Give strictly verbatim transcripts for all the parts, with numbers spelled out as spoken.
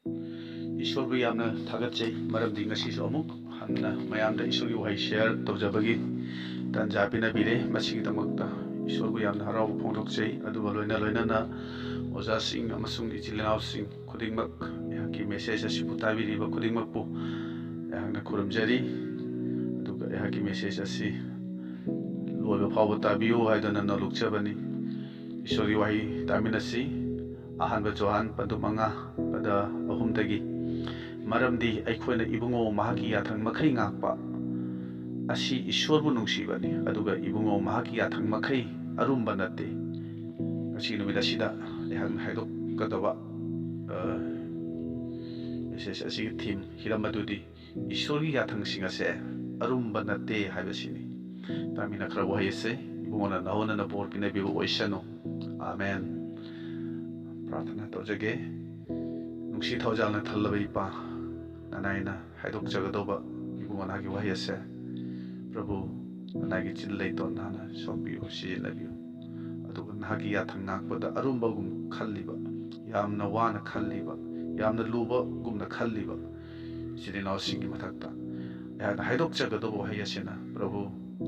ꯏꯁꯣꯔꯕꯨ ꯌꯥꯝꯅ ꯊꯥꯒꯠꯆꯩ, ꯃꯔꯝꯗꯤ ꯉꯁꯤꯁꯨ ꯑꯃꯨꯛ ꯍꯟꯅ ꯃꯌꯥꯝꯗ ꯏꯁꯣꯔꯒꯤ ꯋꯥꯍꯩ ꯁꯤꯌꯔ ꯇꯧꯖꯕꯒꯤ ꯇꯥꯟꯖꯥ ꯄꯤꯅꯕꯤꯔꯦ꯫ ꯃꯁꯤꯒꯤꯗꯃꯛꯇ ꯏꯁꯣꯔꯕꯨ ꯌꯥꯝꯅ ꯍꯔꯥꯎꯕ ꯐꯣꯡꯗꯣꯛꯆꯩ꯫ ꯑꯗꯨꯒ ꯂꯣꯏꯅ ꯂꯣꯏꯅꯅ ꯑꯣꯖꯥꯁꯤꯡ ꯑꯃꯁꯨꯡ ꯏꯆꯤꯜ ꯏꯅꯥꯎꯁꯤꯡ ꯈꯨꯗꯤꯡꯃꯛ, ꯑꯩꯍꯥꯛꯀꯤ ꯃꯦꯁꯦꯖ ꯑꯁꯤꯕꯨ ꯇꯥꯕꯤꯔꯤꯕ ꯈꯨꯗꯤꯡꯃꯛꯄꯨ ꯑꯩꯍꯥꯛꯅ ꯈꯨꯔꯨꯝꯖꯔꯤ꯫ ꯑꯗꯨꯒ ꯑꯩꯍꯥꯛꯀꯤ ꯃꯦꯁꯦꯖ ꯑꯁꯤ ꯂꯣꯏꯕ ꯐꯥꯎꯕ ꯇꯥꯕꯤꯌꯨ ꯍꯥꯏꯗꯨꯅ ꯅꯣꯜꯂꯨꯛꯆꯕꯅꯤ꯫ ꯏꯁꯣꯔꯒꯤ ꯋꯥꯍꯩ ꯇꯥꯃꯤꯟꯅꯁꯤ꯫ ꯑꯍꯥꯟꯕ ꯖꯣꯍꯥꯟ ꯄꯟꯗꯨꯞ ꯃꯉꯥ, ꯄꯗ ꯑꯍꯨꯝꯗꯒꯤ, "ꯃꯔꯝꯗꯤ ꯑꯩꯈꯣꯏꯅ ꯏꯕꯨꯡꯉꯣ ꯃꯍꯥꯛꯀꯤ ꯌꯥꯊꯪ ꯃꯈꯩ ꯉꯥꯛꯄ ꯑꯁꯤ ꯏꯁꯣꯔꯕꯨ ꯅꯨꯡꯁꯤꯕꯅꯤ, ꯑꯗꯨꯒ ꯏꯕꯨꯡꯉꯣ ꯃꯍꯥꯛꯀꯤ ꯌꯥꯊꯪ ꯃꯈꯩ ꯑꯔꯨꯝꯕ ꯅꯠꯇꯦ"꯫ ꯉꯁꯤ ꯅꯨꯃꯤꯠ ꯑꯁꯤꯗ ꯑꯩꯍꯥꯛꯅ ꯍꯥꯏꯗꯣꯛꯀꯗꯕ, ꯑ, ꯃꯦꯁꯦꯖ ꯑꯁꯤꯒꯤ ꯊꯤꯝ, ꯍꯤꯔꯝ ꯑꯗꯨꯗꯤ ꯏꯁꯣꯔꯒꯤ ꯌꯥꯊꯪꯁꯤꯡ ꯑꯁꯦ ꯑꯔꯨꯝꯕ ꯅꯠꯇꯦ ꯍꯥꯏꯕꯁꯤꯅꯤ꯫ ꯇꯥꯃꯤꯟꯅꯈ꯭ꯔꯕ ꯋꯥꯍꯩ ꯑꯁꯦ ꯏꯕꯨꯡꯉꯣꯅ ꯅꯍꯣꯅꯅ ꯕꯣꯔ ꯄꯤꯅꯕꯤꯕ ꯑꯣꯏꯁꯅꯨ꯫ ꯑꯥꯃꯦꯟ꯫ ꯄ꯭ꯔꯥꯔꯊꯅꯥ ꯇꯧꯖꯒꯦ꯫ ꯅꯨꯡꯁꯤ ꯊꯧꯖꯥꯜꯅ ꯊꯜꯂꯕ ꯏꯄꯥ, ꯅꯅꯥꯏꯅ ꯍꯥꯏꯗꯣꯛꯆꯒꯗꯧꯕ ꯏꯕꯨꯡꯉꯣ ꯅꯍꯥꯛꯀꯤ ꯋꯥꯍꯩ ꯑꯁꯦ, ꯄ꯭ꯔꯚꯨ, ꯅꯅꯥꯏꯒꯤ ꯆꯤꯟ ꯂꯩꯇꯣꯟ ꯅꯍꯥꯛꯅ ꯁꯣꯛꯄꯤꯌꯨ, ꯁꯤꯖꯤꯟꯅꯕꯤꯌꯨ꯫ ꯑꯗꯨꯒ ꯅꯍꯥꯛꯀꯤ ꯌꯥꯊꯪ ꯉꯥꯛꯄꯗ ꯑꯔꯨꯝꯕꯒꯨꯝ ꯈꯜꯂꯤꯕ, ꯌꯥꯝꯅ ꯋꯥꯅ ꯈꯜꯂꯤꯕ, ꯌꯥꯝꯅ ꯂꯨꯕꯒꯨꯝꯅ ꯈꯜꯂꯤꯕ ꯏꯆꯤꯜ ꯏꯅꯥꯎꯁꯤꯡꯒꯤ ꯃꯊꯛꯇ ꯑꯩꯍꯥꯛꯅ ꯍꯥꯏꯗꯣꯛꯆꯒꯗꯧꯕ ꯋꯥꯍꯩ ꯑꯁꯤꯅ, ꯄ꯭ꯔꯚꯨ,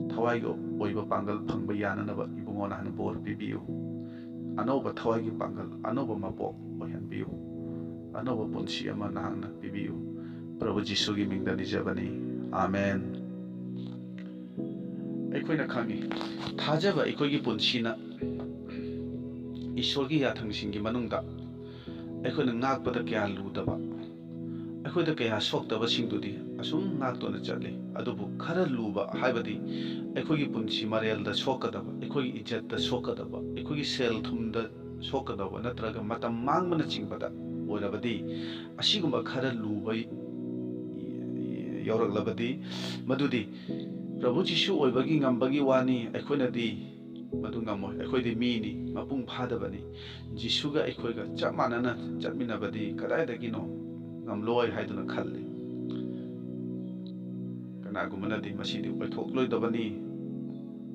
ꯊꯋꯥꯏꯒꯤ ꯑꯣꯏꯕ ꯄꯥꯡꯒꯜ ꯐꯪꯕ ꯌꯥꯅꯅꯕ ꯏꯕꯨꯡꯉꯣ ꯅꯍꯥꯛꯅ ꯕꯣꯔ ꯄꯤꯕꯤꯌꯨ꯫ ꯑꯅꯧꯕ ꯊꯋꯥꯏꯒꯤ ꯄꯥꯡꯒꯜ, ꯑꯅꯧꯕ ꯃꯄꯣꯛ ꯑꯣꯏꯍꯟꯕꯤꯌꯨ꯫ ꯑꯅꯧꯕ ꯄꯨꯟꯁꯤ ꯑꯃ ꯅꯍꯥꯛꯅ ꯄꯤꯕꯤꯌꯨ꯫ ꯄ꯭ꯔꯚꯨ ꯖꯤꯁꯨꯒꯤ ꯃꯤꯡꯗ ꯅꯤꯖꯕꯅꯤ꯫ ꯑꯥꯃꯦꯟ꯫ ꯑꯩꯈꯣꯏꯅ ꯈꯪꯉꯤ, ꯊꯥꯖꯕ ꯑꯩꯈꯣꯏꯒꯤ ꯄꯨꯟꯁꯤꯅ ꯏꯁꯣꯔꯒꯤ ꯌꯥꯊꯪꯁꯤꯡꯒꯤ ꯃꯅꯨꯡꯗ ꯑꯩꯈꯣꯏꯅ ꯉꯥꯛꯄꯗ ꯀꯌꯥ ꯂꯨꯗꯕ, ꯑꯩꯈꯣꯏꯗ ꯀꯌꯥ ꯁꯣꯛꯇꯕꯁꯤꯡꯗꯨꯗꯤ ꯑꯁꯨꯝ ꯉꯥꯛꯇꯨꯅ ꯆꯠꯂꯤ꯫ ꯑꯗꯨꯕꯨ ꯈꯔ ꯂꯨꯕ, ꯍꯥꯏꯕꯗꯤ ꯑꯩꯈꯣꯏꯒꯤ ꯄꯨꯟꯁꯤ ꯃꯔꯦꯜꯗ ꯁꯣꯛꯀꯗꯕ, ꯑꯩꯈꯣꯏꯒꯤ ꯏꯖꯠꯇ ꯁꯣꯛꯀꯗꯕ, ꯑꯩꯈꯣꯏꯒꯤ ꯁꯦꯜ ꯊꯨꯝꯗ ꯁꯣꯛꯀꯗꯕ ꯅꯠꯇ꯭ꯔꯒ ꯃꯇꯝ ꯃꯥꯡꯕꯅꯆꯤꯡꯕꯗ ꯑꯣꯏꯔꯕꯗꯤ, ꯑꯁꯤꯒꯨꯝꯕ ꯈꯔ ꯂꯨꯕ ꯌꯧꯔꯛꯂꯕꯗꯤ, ꯃꯗꯨꯗꯤ ꯄ꯭ꯔꯚꯨ ꯖꯤꯁꯨ ꯑꯣꯏꯕꯒꯤ ꯉꯝꯕꯒꯤ ꯋꯥꯅꯤ꯫ ꯑꯩꯈꯣꯏꯅꯗꯤ ꯃꯗꯨ ꯉꯝꯃꯣꯏ꯫ ꯑꯩꯈꯣꯏꯗꯤ ꯃꯤꯅꯤ, ꯃꯄꯨꯡ ꯐꯥꯗꯕꯅꯤ꯫ ꯖꯤꯁꯨꯒ ꯑꯩꯈꯣꯏꯒ ꯆꯞ ꯃꯥꯟꯅꯅ ꯆꯠꯃꯤꯟꯅꯕꯗꯤ ꯀꯗꯥꯏꯗꯒꯤꯅꯣ ꯉꯝꯂꯣꯏ ꯍꯥꯏꯗꯨꯅ ꯈꯜꯂꯤ꯫ ꯀꯅꯥꯒꯨꯝꯕꯅꯗꯤ ꯃꯁꯤꯗꯤ ꯑꯣꯏꯊꯣꯛꯂꯣꯏꯗꯕꯅꯤ,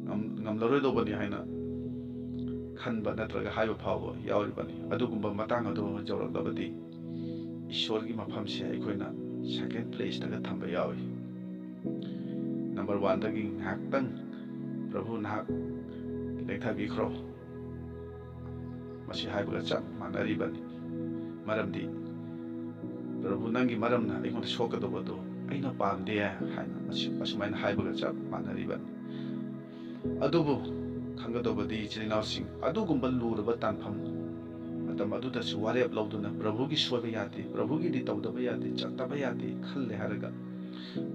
ꯉꯝ-, ꯉꯝꯂꯔꯣꯏꯗꯧꯕꯅꯤ ꯍꯥꯏꯅ ꯈꯟꯕ ꯅꯠꯇ꯭ꯔꯒ ꯍꯥꯏꯕ ꯐꯥꯎꯕ ꯌꯥꯎꯔꯤꯕꯅꯤ꯫ ꯑꯗꯨꯒꯨꯝꯕ ꯃꯇꯥꯡ ꯑꯗꯨ ꯌꯧꯔꯛꯂꯕꯗꯤ, ꯏꯁꯣꯔꯒꯤ ꯃꯐꯝꯁꯦ ꯑꯩꯈꯣꯏꯅ second placeꯇꯒ ꯊꯝꯕ ꯌꯥꯎꯏ꯫ Number oneꯗꯒꯤ ꯉꯥꯏꯍꯥꯛꯇꯪ ꯄ꯭ꯔꯚꯨ ꯅꯍꯥꯛ ꯂꯦꯡꯊꯕꯤꯈ꯭ꯔꯣ꯫ ꯃꯁꯤ ꯍꯥꯏꯕꯒ ꯆꯞ ꯃꯥꯟꯅꯔꯤꯕꯅꯤ꯫ ꯃꯔꯝꯗꯤ ꯄ꯭ꯔꯚꯨ ꯅꯪꯒꯤ ꯃꯔꯝꯅ ꯑꯩꯉꯣꯟꯗ ꯁꯣꯛꯀꯗꯧꯕꯗꯣ ꯑꯩꯅ ꯄꯥꯝꯗꯦ ꯍꯥꯏꯅ ꯑꯁꯤ-, ꯑꯁꯨꯃꯥꯏꯅ ꯍꯥꯏꯕꯒ ꯆꯞ ꯃꯥꯟꯅꯔꯤꯕꯅꯤ꯫ ꯑꯗꯨꯕꯨ ꯈꯪꯒꯗꯧꯕꯗꯤ ꯏꯆꯤꯜ ꯏꯅꯥꯎꯁꯤꯡ, ꯑꯗꯨꯒꯨꯝꯕ ꯂꯨꯔꯕ ꯇꯥꯟꯐꯝ ꯃꯇꯝ ꯑꯗꯨꯗꯁꯨ ꯋꯥꯔꯦꯞ ꯂꯧꯗꯨꯅ ꯄ꯭ꯔꯚꯨꯒꯤ ꯁꯣꯏꯕ ꯌꯥꯗꯦ, ꯄ꯭ꯔꯚꯨꯒꯤꯗꯤ ꯇꯧꯗꯕ ꯌꯥꯗꯦ, ꯆꯠꯇꯕ ꯌꯥꯗꯦ ꯈꯜꯂꯦ ꯍꯥꯏꯔꯒ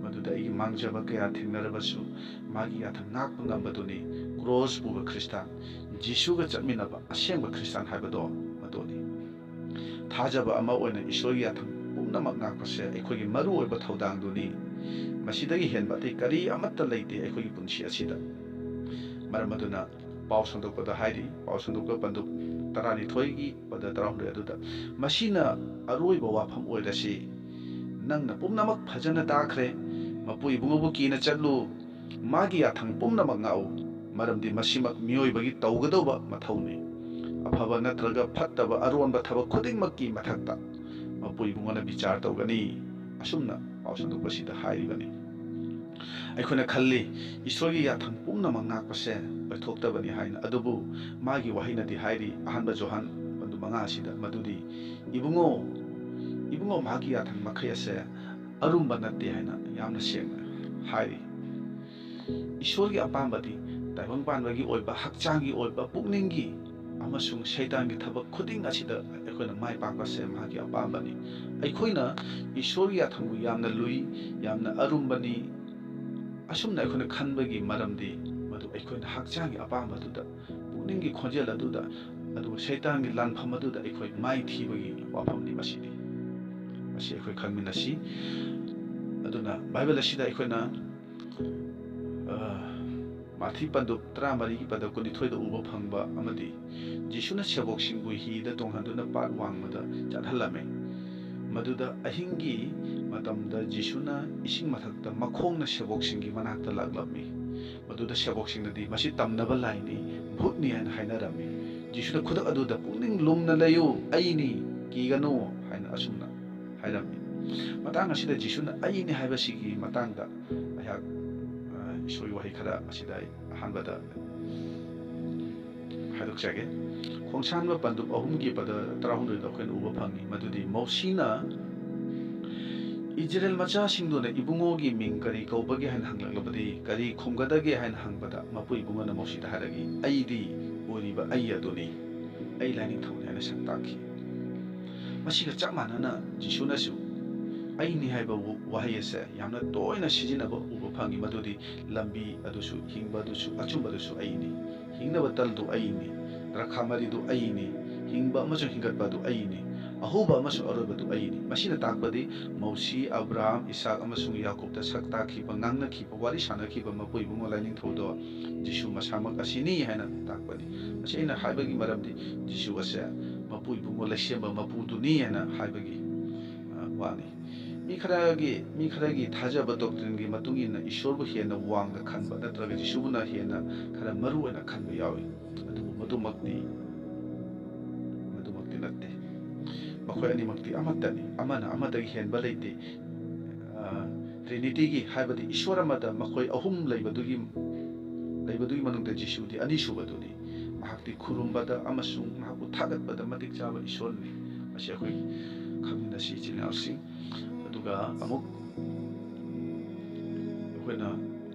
ꯃꯗꯨꯗ ꯑꯩꯒꯤ ꯃꯥꯡꯖꯕ ꯀꯌꯥ ꯊꯦꯡꯅꯔꯕꯁꯨ ꯃꯥꯒꯤ ꯌꯥꯊꯪ ꯉꯥꯛꯄ ꯉꯝꯕꯗꯨꯅꯤ ꯀ꯭ꯔꯣꯁ ꯄꯨꯕ ꯈ꯭ꯔꯤꯁꯇꯥꯟ, ꯖꯤꯁꯨꯒ ꯆꯠꯃꯤꯟꯅꯕ ꯑꯁꯦꯡꯕ ꯈ꯭ꯔꯤꯁꯇꯥꯟ ꯍꯥꯏꯕꯗꯣ ꯃꯗꯨꯅꯤ꯫ ꯊꯥꯖꯕ ꯑꯃ ꯑꯣꯏꯅ ꯏꯁꯣꯔꯒꯤ ꯌꯥꯊꯪ ꯄꯨꯝꯅꯃꯛ ꯉꯥꯛꯄꯁꯦ ꯑꯩꯈꯣꯏꯒꯤ ꯃꯔꯨꯑꯣꯏꯕ ꯊꯧꯗꯥꯡꯗꯨꯅꯤ꯫ ꯃꯁꯤꯗꯒꯤ ꯍꯦꯟꯕ ꯑꯇꯩ ꯀꯔꯤ ꯑꯃꯠꯇ ꯂꯩꯇꯦ ꯑꯩꯈꯣꯏꯒꯤ ꯄꯨꯟꯁꯤ ꯑꯁꯤꯗ꯫ ꯃꯔꯝ ꯑꯗꯨꯅ ꯄꯥꯎ ꯁꯟꯗꯣꯛꯄꯗ ꯍꯥꯏꯔꯤ, ꯄꯥꯎ ꯁꯟꯗꯣꯛꯄ ꯄꯟꯗꯨꯞ ꯇꯔꯥꯅꯤꯊꯣꯏꯒꯤ ꯄꯗ ꯇꯔꯥꯍꯨꯝꯗꯣꯏ ꯑꯗꯨꯗ, ꯃꯁꯤꯅ ꯑꯔꯣꯏꯕ ꯋꯥꯐꯝ ꯑꯣꯏꯔꯁꯤ꯫ ꯅꯪꯅ ꯄꯨꯝꯅꯃꯛ ꯐꯖꯅ ꯇꯥꯈ꯭ꯔꯦ꯫ ꯃꯄꯨ ꯏꯕꯨꯡꯉꯣꯕꯨ ꯀꯤꯅ ꯆꯠꯂꯨ꯫ ꯃꯥꯒꯤ ꯌꯥꯊꯪ ꯄꯨꯝꯅꯃꯛ ꯉꯥꯛꯎ, ꯃꯔꯝꯗꯤ ꯃꯁꯤꯃꯛ ꯃꯤꯑꯣꯏꯕꯒꯤ ꯇꯧꯒꯗꯧꯕ ꯃꯊꯧꯅꯤ꯫ ꯑꯐꯕ ꯅꯠꯇ꯭ꯔꯒ ꯐꯠꯇꯕ ꯑꯔꯣꯟꯕ ꯊꯕꯛ ꯈꯨꯗꯤꯡꯃꯛꯀꯤ ꯃꯊꯛꯇ ꯃꯄꯨ ꯏꯕꯨꯡꯉꯣꯅ ꯕꯤꯆꯥꯔ ꯇꯧꯒꯅꯤ꯫ ꯑꯁꯨꯝꯅ ꯄꯥꯎ ꯁꯟꯗꯣꯛꯄꯁꯤꯗ ꯍꯥꯏꯔꯤꯕꯅꯤ꯫ ꯑꯩꯈꯣꯏꯅ ꯈꯜꯂꯤ, ꯏꯁꯣꯔꯒꯤ ꯌꯥꯊꯪ ꯄꯨꯝꯅꯃꯛ ꯉꯥꯛꯄꯁꯦ ꯑꯣꯏꯊꯣꯛꯇꯕꯅꯤ ꯍꯥꯏꯅ, ꯑꯗꯨꯕꯨ ꯃꯥꯒꯤ ꯋꯥꯍꯩꯅꯗꯤ ꯍꯥꯏꯔꯤ, ꯑꯍꯥꯟꯕ ꯖꯣꯍꯥꯟ ꯄꯟꯗꯨ ꯃꯉꯥ ꯑꯁꯤꯗ, ꯃꯗꯨꯗꯤ, "ꯏꯕꯨꯡꯉꯣ, ꯏꯕꯨꯡꯉꯣ, ꯃꯍꯥꯛꯀꯤ ꯌꯥꯊꯪ ꯃꯈꯩ ꯑꯁꯦ ꯑꯔꯨꯝꯕ ꯅꯠꯇꯦ" ꯍꯥꯏꯅ ꯌꯥꯝꯅ ꯁꯦꯡꯅ ꯍꯥꯏꯔꯤ꯫ ꯏꯁꯣꯔꯒꯤ ꯑꯄꯥꯝꯕꯗꯤ ꯇꯥꯏꯕꯪ ꯄꯥꯟꯕꯒꯤ ꯑꯣꯏꯕ, ꯍꯛꯆꯥꯡꯒꯤ ꯑꯣꯏꯕ, ꯄꯨꯛꯅꯤꯡꯒꯤ ꯑꯃꯁꯨꯡ ꯁꯩꯇꯥꯟꯒꯤ ꯊꯕꯛ ꯈꯨꯗꯤꯡ ꯑꯁꯤꯗ ꯑꯩꯈꯣꯏꯅ ꯃꯥꯏ ꯄꯥꯛꯄꯁꯦ ꯃꯍꯥꯛꯀꯤ ꯑꯄꯥꯝꯕꯅꯤ꯫ ꯑꯩꯈꯣꯏꯅ ꯏꯁꯣꯔꯒꯤ ꯌꯥꯊꯪꯕꯨ ꯌꯥꯝꯅ ꯂꯨꯏ, ꯌꯥꯝꯅ ꯑꯔꯨꯝꯕꯅꯤ, ꯑꯁꯨꯝꯅ ꯑꯩꯈꯣꯏꯅ ꯈꯟꯕꯒꯤ ꯃꯔꯝꯗꯤ ꯃꯗꯨ ꯑꯩꯈꯣꯏꯅ ꯍꯛꯆꯥꯡꯒꯤ ꯑꯄꯥꯝꯕꯗꯨꯗ, ꯄꯨꯛꯅꯤꯡꯒꯤ ꯈꯣꯟꯖꯦꯜ ꯑꯗꯨꯗ, ꯑꯗꯨꯒ ꯁꯩꯇꯥꯟꯒꯤ ꯂꯥꯟꯐꯝ ꯑꯗꯨꯗ ꯑꯩꯈꯣꯏ ꯃꯥꯏ ꯊꯤꯕꯒꯤ ꯋꯥꯐꯝꯅꯤ꯫ ꯃꯁꯤꯗꯤ, ꯃꯁꯤ ꯑꯩꯈꯣꯏ ꯈꯪꯃꯤꯟꯅꯁꯤ꯫ ꯑꯗꯨꯅ ꯕꯥꯏꯕꯜ ꯑꯁꯤꯗ ꯑꯩꯈꯣꯏꯅ, ꯑ, ꯃꯥꯊꯤ ꯄꯟꯗꯨꯞ ꯇꯔꯥꯃꯔꯤꯒꯤ ꯄꯗ ꯀꯨꯟꯅꯤꯊꯣꯏꯗ ꯎꯕ ꯐꯪꯕ ꯑꯃꯗꯤ ꯖꯤꯁꯨꯅ ꯁꯦꯕꯣꯛꯁꯤꯡꯕꯨ ꯍꯤꯗ ꯇꯣꯡꯍꯟꯗꯨꯅ ꯄꯥꯠ ꯋꯥꯡꯃꯗ ꯆꯠꯍꯜꯂꯝꯃꯤ꯫ ꯃꯗꯨꯗ ꯑꯍꯤꯡꯒꯤ ꯃꯇꯝꯗ ꯖꯤꯁꯨꯅ ꯏꯁꯤꯡ ꯃꯊꯛꯇ ꯃꯈꯣꯡꯅ ꯁꯦꯕꯣꯛꯁꯤꯡꯒꯤ ꯃꯅꯥꯛꯇ ꯂꯥꯛꯂꯝꯃꯤ꯫ ꯃꯗꯨꯗ ꯁꯦꯕꯣꯛꯁꯤꯡꯅꯗꯤ, "ꯃꯁꯤ ꯇꯝꯅꯕ ꯂꯥꯏꯅꯤ, ꯚꯨꯠꯅꯤ" ꯍꯥꯏꯅ ꯍꯥꯏꯅꯔꯝꯃꯤ꯫ ꯖꯤꯁꯨꯅ ꯈꯨꯗꯛ ꯑꯗꯨꯗ, "ꯄꯨꯛꯅꯤꯡ ꯂꯨꯝꯅ ꯂꯩꯌꯨ, ꯑꯩꯅꯤ, ꯀꯤꯒꯅꯨ" ꯍꯥꯏꯅ ꯑꯁꯨꯝꯅ ꯍꯥꯏꯔꯝꯃꯤ꯫ ꯃꯇꯥꯡ ꯑꯁꯤꯗ ꯖꯤꯁꯨꯅ "ꯑꯩꯅꯤ" ꯍꯥꯏꯕꯁꯤꯒꯤ ꯃꯇꯥꯡꯗ ꯑꯩꯍꯥꯛ, ꯑ, ꯏꯁꯣꯔꯒꯤ ꯋꯥꯍꯩ ꯈꯔ ꯑꯁꯤꯗ ꯑꯩ ꯑꯍꯥꯟꯕꯗ ꯍꯥꯏꯗꯣꯛꯆꯒꯦ꯫ ꯈꯣꯡꯁꯥꯟꯕ ꯄꯟꯗꯨꯞ ꯑꯍꯨꯝꯒꯤ ꯄꯗ ꯇꯔꯥꯍꯨꯝꯗꯣꯏꯗ ꯑꯩꯈꯣꯏꯅ ꯎꯕ ꯐꯪꯉꯤ꯫ ꯃꯗꯨꯗꯤ ꯃꯧꯁꯤꯅ ꯏꯖꯔꯦꯜ ꯃꯆꯥꯁꯤꯡꯗꯨꯅ ꯏꯕꯨꯡꯉꯣꯒꯤ ꯃꯤꯡ ꯀꯔꯤ ꯀꯧꯕꯒꯦ ꯍꯥꯏꯅ ꯍꯪꯂꯛꯂꯕꯗꯤ, ꯀꯔꯤ ꯈꯨꯝꯒꯗꯒꯦ ꯍꯥꯏꯅ ꯍꯪꯕꯗ, ꯃꯄꯨ ꯏꯕꯨꯡꯉꯣꯅ ꯃꯧꯁꯤꯗ ꯍꯥꯏꯔꯛꯏ, "ꯑꯩꯗꯤ ꯑꯣꯏꯔꯤꯕ ꯑꯩ ꯑꯗꯨꯅꯤ, ꯑꯩ ꯂꯥꯏꯅꯤꯡꯊꯧꯅꯤ" ꯍꯥꯏꯅ ꯁꯛ ꯇꯥꯛꯈꯤ꯫ ꯃꯁꯤꯒ ꯆꯞ ꯃꯥꯟꯅꯅ ꯖꯤꯁꯨꯅꯁꯨ "ꯑꯩꯅꯤ" ꯍꯥꯏꯕ ꯋꯥꯍꯩ ꯑꯁꯦ ꯌꯥꯝꯅ ꯇꯣꯏꯅ ꯁꯤꯖꯤꯟꯅꯕ ꯎꯕ ꯐꯪꯉꯤ꯫ ꯃꯗꯨꯗꯤ ꯂꯝꯕꯤ ꯑꯗꯨꯁꯨ, ꯍꯤꯡꯕ ꯑꯗꯨꯁꯨ, ꯑꯆꯨꯝꯕ ꯑꯗꯨꯁꯨ ꯑꯩꯅꯤ, ꯍꯤꯡꯅꯕ ꯇꯜꯗꯨ ꯑꯩꯅꯤ, ꯗ꯭ꯔꯈꯥ ꯃꯔꯤꯗꯨ ꯑꯩꯅꯤ, ꯍꯤꯡꯕ ꯑꯃꯁꯨꯡ ꯍꯤꯡꯒꯠꯄ ꯑꯗꯨ ꯑꯩꯅꯤ, ꯑꯍꯧꯕ ꯑꯃꯁꯨꯡ ꯑꯔꯣꯏꯕꯗꯨ ꯑꯩꯅꯤ꯫ ꯃꯁꯤꯅ ꯇꯥꯛꯄꯗꯤ ꯃꯧꯁꯤ, ꯑꯕ꯭ꯔꯥꯍꯥꯝ, ꯏꯁꯥꯛ ꯑꯃꯁꯨꯡ ꯌꯥꯀꯣꯕꯇ ꯁꯛ ꯇꯥꯛꯈꯤꯕ, ꯉꯥꯡꯅꯈꯤꯕ, ꯋꯥꯔꯤ ꯁꯥꯟꯅꯈꯤꯕ ꯃꯄꯨ ꯏꯕꯨꯡꯉꯣ ꯂꯥꯏꯅꯤꯡꯊꯧꯗꯣ ꯖꯤꯁꯨ ꯃꯁꯥꯃꯛ ꯑꯁꯤꯅꯤ ꯍꯥꯏꯅ ꯇꯥꯛꯄꯅꯤ꯫ ꯃꯁꯤ ꯑꯩꯅ ꯍꯥꯏꯕꯒꯤ ꯃꯔꯝꯗꯤ ꯖꯤꯁꯨ ꯑꯁꯦ ꯃꯄꯨ ꯏꯕꯨꯡꯉꯣ ꯂꯩꯁꯦꯝꯕ ꯃꯄꯨꯗꯨꯅꯤ ꯍꯥꯏꯅ ꯍꯥꯏꯕꯒꯤ, ꯑ, ꯋꯥꯅꯤ꯫ ꯃꯤ ꯈꯔꯒꯤ, ꯃꯤ ꯈꯔꯒꯤ ꯊꯥꯖꯕ doctrineꯒꯤ ꯃꯇꯨꯡ ꯏꯟꯅ ꯏꯁꯣꯔꯕꯨ ꯍꯦꯟꯅ ꯋꯥꯡꯅ ꯈꯟꯕ ꯅꯠꯇ꯭ꯔꯒ ꯖꯤꯁꯨꯕꯨꯅ ꯍꯦꯟꯅ ꯈꯔ ꯃꯔꯨ ꯑꯣꯏꯅ ꯈꯟꯕ ꯌꯥꯎꯏ꯫ ꯑꯗꯨꯕꯨ ꯃꯗꯨꯃꯛꯇꯤ, ꯃꯗꯨꯃꯛꯇꯤ ꯅꯠꯇꯦ꯫ ꯃꯈꯣꯏ ꯑꯅꯤꯃꯛꯇꯤ ꯑꯃꯠꯇꯅꯤ꯫ ꯑꯃꯅ ꯑꯃꯗꯒꯤ ꯍꯦꯟꯕ ꯂꯩꯇꯦ꯫ ꯑ, Trinityꯒꯤ, ꯍꯥꯏꯕꯗꯤ ꯏꯁꯣꯔ ꯑꯃꯗ ꯃꯈꯣꯏ ꯑꯍꯨꯝ ꯂꯩꯕꯗꯨꯒꯤ, ꯂꯩꯕꯗꯨꯒꯤ ꯃꯅꯨꯡꯗ ꯖꯤꯁꯨꯗꯤ ꯑꯅꯤꯁꯨꯕꯗꯨꯅꯤ꯫ ꯃꯍꯥꯛꯇꯤ ꯈꯨꯔꯨꯝꯕꯗ ꯑꯃꯁꯨꯡ ꯃꯍꯥꯛꯄꯨ ꯊꯥꯒꯠꯄꯗ ꯃꯇꯤꯛ ꯆꯥꯕ ꯏꯁꯣꯔꯅꯤ꯫ ꯃꯁꯤ ꯑꯩꯈꯣꯏ ꯈꯪꯃꯤꯟꯅꯁꯤ, ꯏꯆꯤꯜ ꯏꯅꯥꯎꯁꯤꯡ꯫ ꯑꯗꯨꯒ ꯑꯃꯨꯛ ꯑꯩꯈꯣꯏꯅ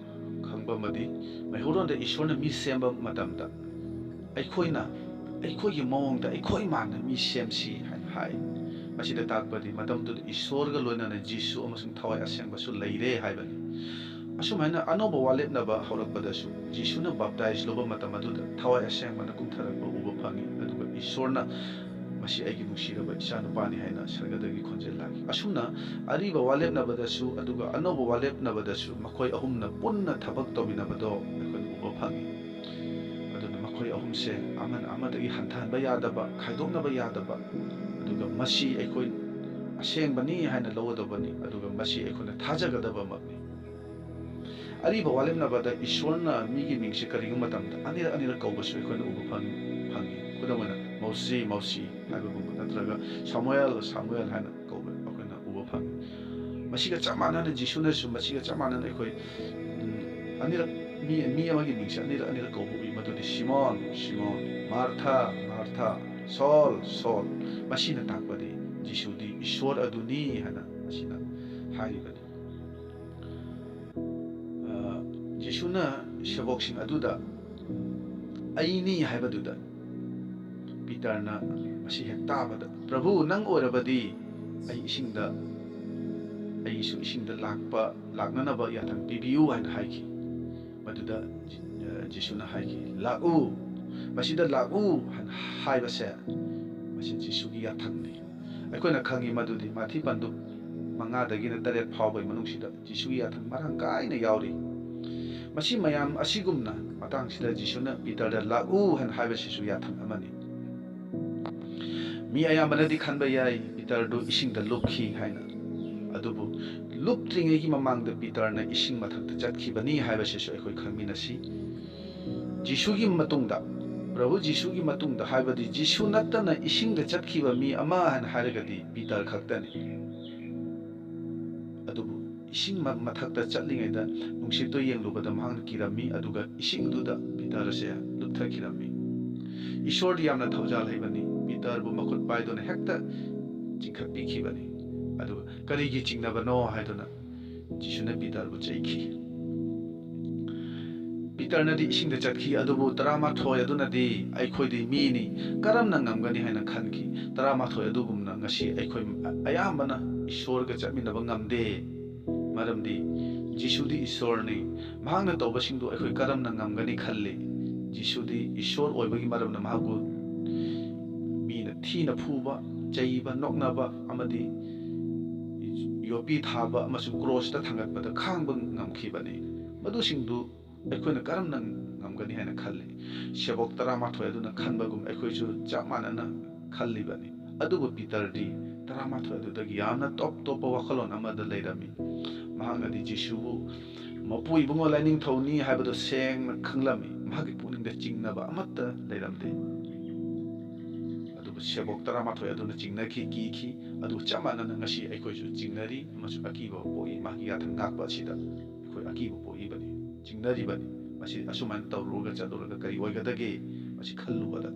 ꯈꯪꯕ ꯑꯃꯗꯤ, ꯃꯩꯍꯧꯔꯣꯟꯗ ꯏꯁꯣꯔꯅ ꯃꯤ ꯁꯦꯝꯕ ꯃꯇꯝꯗ ꯑꯩꯈꯣꯏꯅ ꯑꯩꯈꯣꯏꯒꯤ ꯃꯑꯣꯡꯗ, ꯑꯩꯈꯣꯏ ꯃꯥꯟꯅ ꯃꯤ ꯁꯦꯝꯁꯤ ꯍꯥꯏꯅ ꯍꯥꯏ꯫ ꯃꯁꯤꯗ ꯇꯥꯛꯄꯗꯤ ꯃꯇꯝꯗꯨꯗ ꯏꯁꯣꯔꯒ ꯂꯣꯏꯅꯅ ꯖꯤꯁꯨ ꯑꯃꯁꯨꯡ ꯊꯋꯥꯏ ꯑꯁꯦꯡꯕꯁꯨ ꯂꯩꯔꯦ ꯍꯥꯏꯕꯅꯤ꯫ ꯑꯁꯨꯝꯍꯥꯏꯅ ꯑꯅꯧꯕ ꯋꯥꯂꯦꯞꯅꯕ ꯍꯧꯔꯛꯄꯗꯁꯨ ꯖꯤꯁꯨꯅ baptize ꯂꯧꯕ ꯃꯇꯝ ꯑꯗꯨꯗ ꯊꯋꯥꯏ ꯑꯁꯦꯡꯕꯅ ꯀꯨꯝꯊꯔꯛꯄ ꯎꯕ ꯐꯪꯉꯤ, ꯑꯗꯨꯒ ꯏꯁꯣꯔꯅ "ꯃꯁꯤ ꯑꯩꯒꯤ ꯅꯨꯡꯁꯤꯔꯕ ꯏꯆꯥꯅꯨꯄꯥꯅꯤ" ꯍꯥꯏꯅ ꯁꯔꯒꯗꯒꯤ ꯈꯣꯟꯖꯦꯜ ꯂꯥꯛꯈꯤ꯫ ꯑꯁꯨꯝꯅ ꯑꯔꯤꯕ ꯋꯥꯂꯦꯞꯅꯕꯗꯁꯨ ꯑꯗꯨꯒ ꯑꯅꯧꯕ ꯋꯥꯂꯦꯞꯅꯕꯗꯁꯨ ꯃꯈꯣꯏ ꯑꯍꯨꯝꯅ ꯄꯨꯟꯅ ꯊꯕꯛ ꯇꯧꯃꯤꯟꯅꯕꯗꯣ ꯑꯩꯈꯣꯏꯅ ꯎꯕ ꯐꯪꯉꯤ꯫ ꯑꯗꯨꯅ ꯃꯈꯣꯏ ꯑꯍꯨꯝꯁꯦ ꯑꯃꯅ ꯑꯃꯗꯒꯤ ꯍꯟꯊꯍꯟꯕ ꯌꯥꯗꯕ, ꯈꯥꯏꯗꯣꯛꯅꯕ ꯌꯥꯗꯕ, ꯑꯗꯨꯒ ꯃꯁꯤ ꯑꯩꯈꯣꯏ ꯑꯁꯦꯡꯕꯅꯤ ꯍꯥꯏꯅ ꯂꯧꯒꯗꯕꯅꯤ, ꯑꯗꯨꯒ ꯃꯁꯤ ꯑꯩꯈꯣꯏꯅ ꯊꯥꯖꯒꯗꯕꯃꯛꯅꯤ꯫ ꯑꯔꯤꯕ ꯋꯥꯂꯦꯞꯅꯕꯗ ꯏꯁꯣꯔꯅ ꯃꯤꯒꯤ ꯃꯤꯡꯁꯦ ꯀꯔꯤꯒꯨꯝꯕ ꯃꯇꯝꯗ ꯑꯅꯤꯔꯛ ꯑꯅꯤꯔꯛ ꯀꯧꯕꯁꯨ ꯑꯩꯈꯣꯏꯅ ꯎꯕ ꯐꯪ-, ꯐꯪꯉꯤ꯫ ꯈꯨꯗꯝ ꯑꯣꯏꯅ, "ꯃꯧꯁꯤ, ꯃꯧꯁꯤ" ꯍꯥꯏꯕꯒꯨꯝꯕ, ꯅꯠꯇ꯭ꯔꯒ "ꯁꯥꯃꯨꯑꯦꯜ, ꯁꯥꯃꯨꯑꯦꯜ" ꯍꯥꯏꯅ ꯀꯧꯕ ꯑꯩꯈꯣꯏꯅ ꯐꯪꯉꯤ꯫ ꯃꯁꯤꯒ ꯆꯞ ꯃꯥꯟꯅꯅ ꯖꯤꯁꯨꯅꯁꯨ ꯃꯁꯤꯒ ꯆꯞ ꯃꯥꯟꯅꯅ ꯑꯩꯈꯣꯏ, ꯎꯝ, ꯑꯅꯤꯔꯛ ꯃꯤ, ꯃꯤ ꯑꯃꯒꯤ ꯃꯤꯡꯁꯦ ꯑꯅꯤꯔꯛ ꯑꯅꯤꯔꯛ ꯀꯧꯕ ꯎꯏ, ꯃꯗꯨꯗꯤ ꯁꯤꯃꯣꯟ, ꯁꯤꯃꯣꯟ, ꯃꯥꯔꯊꯥ, ꯃꯥꯔꯊꯥ, ꯁꯣꯜ, ꯁꯣꯜ꯫ ꯃꯁꯤꯅ ꯇꯥꯛꯄꯗꯤ ꯖꯤꯁꯨꯗꯤ ꯏꯁꯣꯔ ꯑꯗꯨꯅꯤ ꯍꯥꯏꯅ ꯃꯁꯤꯅ ꯍꯥꯏꯔꯤꯕꯅꯤ꯫ ꯑ, ꯖꯤꯁꯨꯅ ꯁꯦꯕꯣꯛꯁꯤꯡ ꯑꯗꯨꯗ "ꯑꯩꯅꯤ" ꯍꯥꯏꯕꯗꯨꯗ ꯄꯤꯇꯔꯅ ꯃꯁꯤ ꯍꯦꯛ ꯇꯥꯕꯗ, "ꯄ꯭ꯔꯚꯨ, ꯅꯪ ꯑꯣꯏꯔꯕꯗꯤ ꯑꯩ ꯏꯁꯤꯡꯗ, ꯑꯩꯒꯤꯁꯨ ꯏꯁꯤꯡꯗ ꯂꯥꯛꯄ, ꯂꯥꯛꯅꯅꯕ ꯌꯥꯊꯪ ꯄꯤꯕꯤꯌꯨ" ꯍꯥꯏꯅ ꯍꯥꯏꯈꯤ꯫ ꯃꯗꯨꯗ ꯖꯤ-, ꯑ, ꯖꯤꯁꯨꯅ ꯍꯥꯏꯈꯤ, "ꯂꯥꯛꯎ, ꯃꯁꯤꯗ ꯂꯥꯛꯎ" ꯍꯥꯏꯅ ꯍꯥꯏꯕꯁꯦ, ꯃꯁꯤ ꯖꯤꯁꯨꯒꯤ ꯌꯥꯊꯪꯅꯤ꯫ ꯑꯩꯈꯣꯏꯅ ꯈꯪꯉꯤ ꯃꯗꯨꯗꯤ ꯃꯥꯊꯤ ꯄꯟꯗꯨꯞ ꯃꯉꯥꯗꯒꯤꯅ ꯇꯔꯦꯠ ꯐꯥꯎꯕꯒꯤ ꯃꯅꯨꯡꯁꯤꯗ ꯖꯤꯁꯨꯒꯤ ꯌꯥꯊꯪ ꯃꯔꯥꯡ ꯀꯥꯏꯅ ꯌꯥꯎꯔꯤ꯫ ꯃꯁꯤ ꯃꯌꯥꯝ ꯑꯁꯤꯒꯨꯝꯅ ꯃꯇꯥꯡꯁꯤꯗ ꯖꯤꯁꯨꯅ ꯄꯤꯇꯔꯗ "ꯂꯥꯛꯎ" ꯍꯥꯏꯅ ꯍꯥꯏꯕꯁꯤꯁꯨ ꯌꯥꯊꯪ ꯑꯃꯅꯤ꯫ ꯃꯤ ꯑꯌꯥꯝꯕꯅꯗꯤ ꯈꯟꯕ ꯌꯥꯏ ꯄꯤꯇꯔꯗꯨ ꯏꯁꯤꯡꯗ ꯂꯨꯞꯈꯤ ꯍꯥꯏꯅ꯫ ꯑꯗꯨꯕꯨ ꯂꯨꯞꯇ꯭ꯔꯤꯉꯩꯒꯤ ꯃꯃꯥꯡꯗ ꯄꯤꯇꯔꯅ ꯏꯁꯤꯡ ꯃꯊꯛꯇ ꯆꯠꯈꯤꯕꯅꯤ ꯍꯥꯏꯕꯁꯤꯁꯨ ꯑꯩꯈꯣꯏ ꯈꯪꯃꯤꯟꯅꯁꯤ꯫ ꯖꯤꯁꯨꯒꯤ ꯃꯇꯨꯡꯗ, ꯄ꯭ꯔꯚꯨ ꯖꯤꯁꯨꯒꯤ ꯃꯇꯨꯡꯗ, ꯍꯥꯏꯕꯗꯤ ꯖꯤꯁꯨ ꯅꯠꯇꯅ ꯏꯁꯤꯡꯗ ꯆꯠꯈꯤꯕ ꯃꯤ ꯑꯃ ꯍꯥꯏꯅ ꯍꯥꯏꯔꯒꯗꯤ ꯄꯤꯇꯔ ꯈꯛꯇꯅꯤ꯫ ꯑꯗꯨꯕꯨ ꯏꯁꯤꯡ ꯃ-, ꯃꯊꯛꯇ ꯆꯠꯂꯤꯉꯩꯗ ꯅꯨꯡꯁꯤꯠꯇꯨ ꯌꯦꯡꯂꯨꯕꯗ ꯃꯍꯥꯛꯅ ꯀꯤꯔꯝꯃꯤ, ꯑꯗꯨꯒ ꯏꯁꯤꯡꯗꯨꯗ ꯄꯤꯇꯔ ꯑꯁꯦ ꯂꯨꯞꯊꯈꯤꯔꯝꯃꯤ꯫ ꯏꯁꯣꯔꯗꯤ ꯌꯥꯝꯅ ꯊꯧꯖꯥꯜ ꯍꯩꯕꯅꯤ꯫ ꯄꯤꯇꯔꯕꯨ ꯃꯈꯨꯠ ꯄꯥꯏꯗꯨꯅ ꯍꯦꯛꯇ ꯆꯤꯡꯈꯠꯄꯤꯈꯤꯕꯅꯤ꯫ ꯑꯗꯨꯒ "ꯀꯔꯤꯒꯤ ꯆꯤꯡꯅꯕꯅꯣ?" ꯍꯥꯏꯗꯨꯅ ꯖꯤꯁꯨꯅ ꯄꯤꯇꯔꯕꯨ ꯆꯩꯈꯤ꯫ ꯄꯤꯇꯔꯅꯗꯤ ꯏꯁꯤꯡꯗ ꯆꯠꯈꯤ, ꯑꯗꯨꯕꯨ ꯇꯔꯥꯃꯥꯊꯣꯏ ꯑꯗꯨꯅꯗꯤ "ꯑꯩꯈꯣꯏꯗꯤ ꯃꯤꯅꯤ, ꯀꯔꯝꯅ ꯉꯝꯒꯅꯤ?" ꯍꯥꯏꯅ ꯈꯟꯈꯤ꯫ ꯇꯔꯥꯃꯥꯊꯣꯏ ꯑꯗꯨꯒꯨꯝꯅ ꯉꯁꯤ ꯑꯩꯈꯣꯏ ꯑꯌꯥꯝꯕꯅ ꯏꯁꯣꯔꯒ ꯆꯠꯃꯤꯟꯅꯕ ꯉꯝꯗꯦ꯫ ꯃꯔꯝꯗꯤ ꯖꯤꯁꯨꯗꯤ ꯏꯁꯣꯔꯅꯤ꯫ ꯃꯍꯥꯛꯅ ꯇꯧꯕꯁꯤꯡꯗꯨ ꯑꯩꯈꯣꯏ ꯀꯔꯝꯅ ꯉꯝꯒꯅꯤ ꯈꯜꯂꯤ? ꯖꯤꯁꯨꯗꯤ ꯏꯁꯣꯔ ꯑꯣꯏꯕꯒꯤ ꯃꯔꯝꯅ ꯃꯍꯥꯛꯄꯨ ꯃꯤꯅ ꯊꯤꯅ ꯐꯨꯕ, ꯆꯩꯕ, ꯅꯣꯛꯅꯕ ꯑꯃꯗꯤ ꯌꯣꯠꯄꯤ ꯊꯥꯕ ꯑꯃꯁꯨꯡ ꯀ꯭ꯔꯣꯁꯇ ꯊꯥꯡꯒꯠꯄꯗ ꯈꯥꯡꯕ ꯉꯝꯈꯤꯕꯅꯤ꯫ ꯃꯗꯨꯁꯤꯡꯗꯨ ꯑꯩꯈꯣꯏꯅ ꯀꯔꯝꯅ ꯉꯝꯒꯅꯤ ꯍꯥꯏꯅ ꯈꯜꯂꯤ? ꯁꯦꯕꯣꯛ ꯇꯔꯥꯃꯥꯊꯣꯏ ꯑꯗꯨꯅ ꯈꯟꯕꯒꯨꯝ ꯑꯩꯈꯣꯏꯁꯨ ꯆꯞ ꯃꯥꯟꯅꯅ ꯈꯜꯂꯤꯕꯅꯤ꯫ ꯑꯗꯨꯕꯨ ꯄꯤꯇꯔꯗꯤ ꯇꯔꯥꯃꯥꯊꯣꯏ ꯑꯗꯨꯗꯒꯤ ꯌꯥꯝꯅ ꯇꯣꯞ ꯇꯣꯞꯄ ꯋꯥꯈꯜꯂꯣꯟ ꯑꯃꯗ ꯂꯩꯔꯝꯃꯤ꯫ ꯃꯍꯥꯛꯅꯗꯤ ꯖꯤꯁꯨꯕꯨ "ꯃꯄꯨ ꯏꯕꯨꯡꯉꯣ ꯂꯥꯏꯅꯤꯡꯊꯧꯅꯤ" ꯍꯥꯏꯕꯗꯨ ꯁꯦꯡꯅ ꯈꯪꯂꯝꯃꯤ꯫ ꯃꯍꯥꯛꯀꯤ ꯄꯨꯛꯅꯤꯡꯗ ꯆꯤꯡꯅꯕ ꯑꯃꯠꯇ ꯂꯩꯔꯝꯗꯦ꯫ ꯑꯗꯨ ꯁꯦꯕꯣꯛ ꯇꯔꯥꯃꯥꯊꯣꯏ ꯑꯗꯨꯅ ꯆꯤꯡꯅꯈꯤ, ꯀꯤꯈꯤ꯫ ꯑꯗꯨ ꯆꯞ ꯃꯥꯟꯅꯅ ꯉꯁꯤ ꯑꯩꯈꯣꯏꯁꯨ ꯆꯤꯡꯅꯔꯤ ꯑꯃꯁꯨꯡ ꯑꯀꯤꯕ ꯄꯣꯛꯏ꯫ ꯃꯍꯥꯛꯀꯤ ꯌꯥꯊꯪ ꯉꯥꯛꯄ ꯑꯁꯤꯗ ꯑꯩꯈꯣꯏ ꯑꯀꯤꯕ ꯄꯣꯛꯏꯕꯅꯤ, ꯆꯤꯡꯅꯔꯤꯕꯅꯤ꯫ ꯃꯁꯤ ꯑꯁꯨꯃꯥꯏꯅ ꯇꯧꯔꯨꯔꯒ ꯆꯠꯂꯨꯔꯒ ꯀꯔꯤ ꯑꯣꯏꯒꯗꯒꯦ? ꯃꯁꯤ ꯈꯜꯂꯨꯕꯗ꯫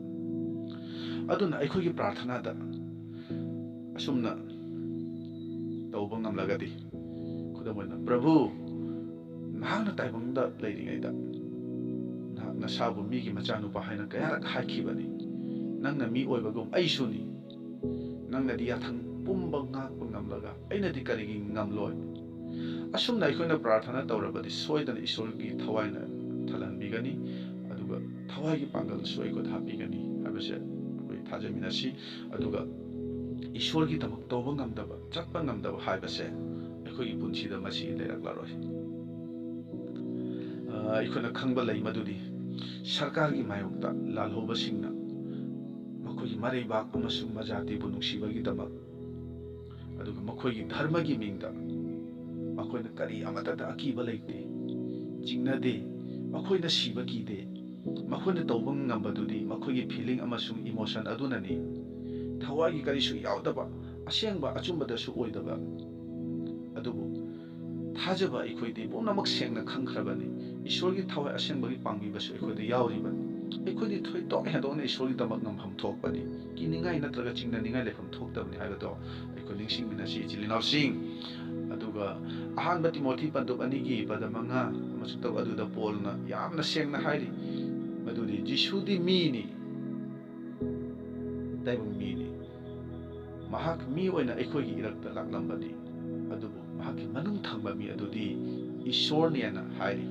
ꯑꯗꯨꯅ ꯑꯩꯈꯣꯏꯒꯤ ꯄ꯭ꯔꯥꯔꯊꯅꯥꯗ ꯑꯁꯨꯝꯅ ꯇꯧꯕ ꯉꯝꯂꯒꯗꯤ, ꯈꯨꯗꯝ ꯑꯣꯏꯅ, "ꯄ꯭ꯔꯚꯨ, ꯅꯍꯥꯛꯅ ꯇꯥꯏꯕꯪꯗ ꯂꯩꯔꯤꯉꯩꯗ ꯅꯍꯥꯛ ꯅꯁꯥꯕꯨ ꯃꯤꯒꯤ ꯃꯆꯥꯅꯨꯄꯥ ꯍꯥꯏꯅ ꯀꯌꯥꯔꯛ ꯍꯥꯏꯈꯤꯕꯅꯤ꯫ ꯅꯪꯅ ꯃꯤ ꯑꯣꯏꯕꯒꯨꯝ ꯑꯩꯁꯨꯅꯤ꯫ ꯅꯪꯅꯗꯤ ꯌꯥꯊꯪ ꯄꯨꯝꯕ ꯉꯥꯛꯄ ꯉꯝꯂꯒ ꯑꯩꯅꯗꯤ ꯀꯔꯤꯒꯤ ꯉꯝꯂꯣꯏ?" ꯑꯁꯨꯝꯅ ꯑꯩꯈꯣꯏꯅ ꯄ꯭ꯔꯥꯔꯊꯅꯥ ꯇꯧꯔꯕꯗꯤ ꯁꯣꯏꯗꯅ ꯏꯁꯣꯔꯒꯤ ꯊꯋꯥꯏꯅ ꯊꯜꯍꯟꯕꯤꯒꯅꯤ, ꯑꯗꯨꯒ ꯊꯋꯥꯏꯒꯤ ꯄꯥꯡꯒꯜꯁꯨ ꯑꯩꯈꯣꯏꯗ ꯍꯥꯞꯄꯤꯒꯅꯤ ꯍꯥꯏꯕꯁꯦ ꯑꯩꯈꯣꯏ ꯊꯥꯖꯃꯤꯟꯅꯁꯤ꯫ ꯑꯗꯨꯒ ꯏꯁꯣꯔꯒꯤꯗꯃꯛ ꯇꯧꯕ ꯉꯝꯗꯕ, ꯆꯠꯄ ꯉꯝꯗꯕ ꯍꯥꯏꯕꯁꯦ ꯑꯩꯈꯣꯏꯒꯤ ꯄꯨꯟꯁꯤꯗ ꯃꯁꯤ ꯂꯩꯔꯛꯂꯔꯣꯏ꯫ ꯑ, ꯑꯩꯈꯣꯏꯅ ꯈꯪꯕ ꯂꯩ ꯃꯗꯨꯗꯤ ꯁꯔꯀꯥꯔꯒꯤ ꯃꯥꯌꯣꯛꯇ ꯂꯥꯜꯍꯧꯕꯁꯤꯡꯅ ꯃꯈꯣꯏꯒꯤ ꯃꯔꯩꯕꯥꯛ ꯑꯃꯁꯨꯡ ꯃꯖꯥꯇꯤꯕꯨ ꯅꯨꯡꯁꯤꯕꯒꯤꯗꯃꯛ, ꯑꯗꯨꯒ ꯃꯈꯣꯏꯒꯤ ꯙꯔꯃꯒꯤ ꯃꯤꯡꯗ ꯃꯈꯣꯏꯅ ꯀꯔꯤ ꯑꯃꯠꯇꯗ ꯑꯀꯤꯕ ꯂꯩꯇꯦ, ꯆꯤꯡꯅꯗꯦ꯫ ꯃꯈꯣꯏꯅ ꯁꯤꯕ ꯀꯤꯗꯦ꯫ ꯃꯈꯣꯏꯅ ꯇꯧꯕ ꯉꯝꯕꯗꯨꯗꯤ ꯃꯈꯣꯏꯒꯤ feeling ꯑꯃꯁꯨꯡ emotion ꯑꯗꯨꯅꯅꯤ꯫ ꯊꯋꯥꯏꯒꯤ ꯀꯔꯤꯁꯨ ꯌꯥꯎꯗꯕ, ꯑꯁꯦꯡꯕ ꯑꯆꯨꯝꯕꯗꯁꯨ ꯑꯣꯏꯗꯕ꯫ ꯑꯗꯨꯕꯨ ꯊꯥꯖꯕ ꯑꯩꯈꯣꯏꯗꯤ ꯄꯨꯝꯅꯃꯛ ꯁꯦꯡꯅ ꯈꯪꯈ꯭ꯔꯕꯅꯤ꯫ ꯏꯁꯣꯔꯒꯤ ꯊꯋꯥꯏ ꯑꯁꯦꯡꯕꯒꯤ ꯄꯥꯡꯕꯤꯕꯁꯨ ꯑꯩꯈꯣꯏꯗ ꯌꯥꯎꯔꯤꯕꯅꯤ꯫ ꯑꯩꯈꯣꯏꯗꯤ ꯊꯣꯏꯗꯣꯛ ꯍꯦꯟꯗꯣꯛꯅ ꯏꯁꯣꯔꯒꯤꯗꯃꯛ ꯉꯝꯐꯝ ꯊꯣꯛꯄꯅꯤ꯫ ꯀꯤꯅꯤꯡꯉꯥꯏ ꯅꯠꯇ꯭ꯔꯒ ꯆꯤꯡꯅꯅꯤꯡꯉꯥꯏ ꯂꯩꯐꯝ ꯊꯣꯛꯇꯕꯅꯤ ꯍꯥꯏꯕꯗꯣ ꯑꯩꯈꯣꯏ ꯅꯤꯡꯁꯤꯡꯃꯤꯟꯅꯁꯤ, ꯏꯆꯤꯜ ꯏꯅꯥꯎꯁꯤꯡ꯫ ꯑꯗꯨꯒ ꯑꯍꯥꯟꯕ ꯇꯤꯃꯣꯊꯤ ꯄꯟꯗꯨꯞ ꯑꯅꯤꯒꯤ ꯄꯗ ꯃꯉꯥ ꯑꯃꯁꯨꯡ ꯇꯔꯨꯛ ꯑꯗꯨꯗ ꯄꯣꯜꯅ ꯌꯥꯝꯅ ꯁꯦꯡꯅ ꯍꯥꯏꯔꯤ, ꯃꯗꯨꯗꯤ ꯖꯤꯁꯨꯗꯤ ꯃꯤꯅꯤ, ꯇꯥꯏꯕꯪ ꯃꯤꯅꯤ꯫ ꯃꯍꯥꯛ ꯃꯤ ꯑꯣꯏꯅ ꯑꯩꯈꯣꯏꯒꯤ ꯏꯔꯛꯇ ꯂꯥꯛꯂꯝꯕꯅꯤ, ꯑꯗꯨꯕꯨ ꯃꯍꯥꯛꯀꯤ ꯃꯅꯨꯡ ꯊꯪꯕ ꯃꯤ ꯑꯗꯨꯗꯤ ꯏꯁꯣꯔꯅꯦꯅ ꯍꯥꯏꯔꯤ꯫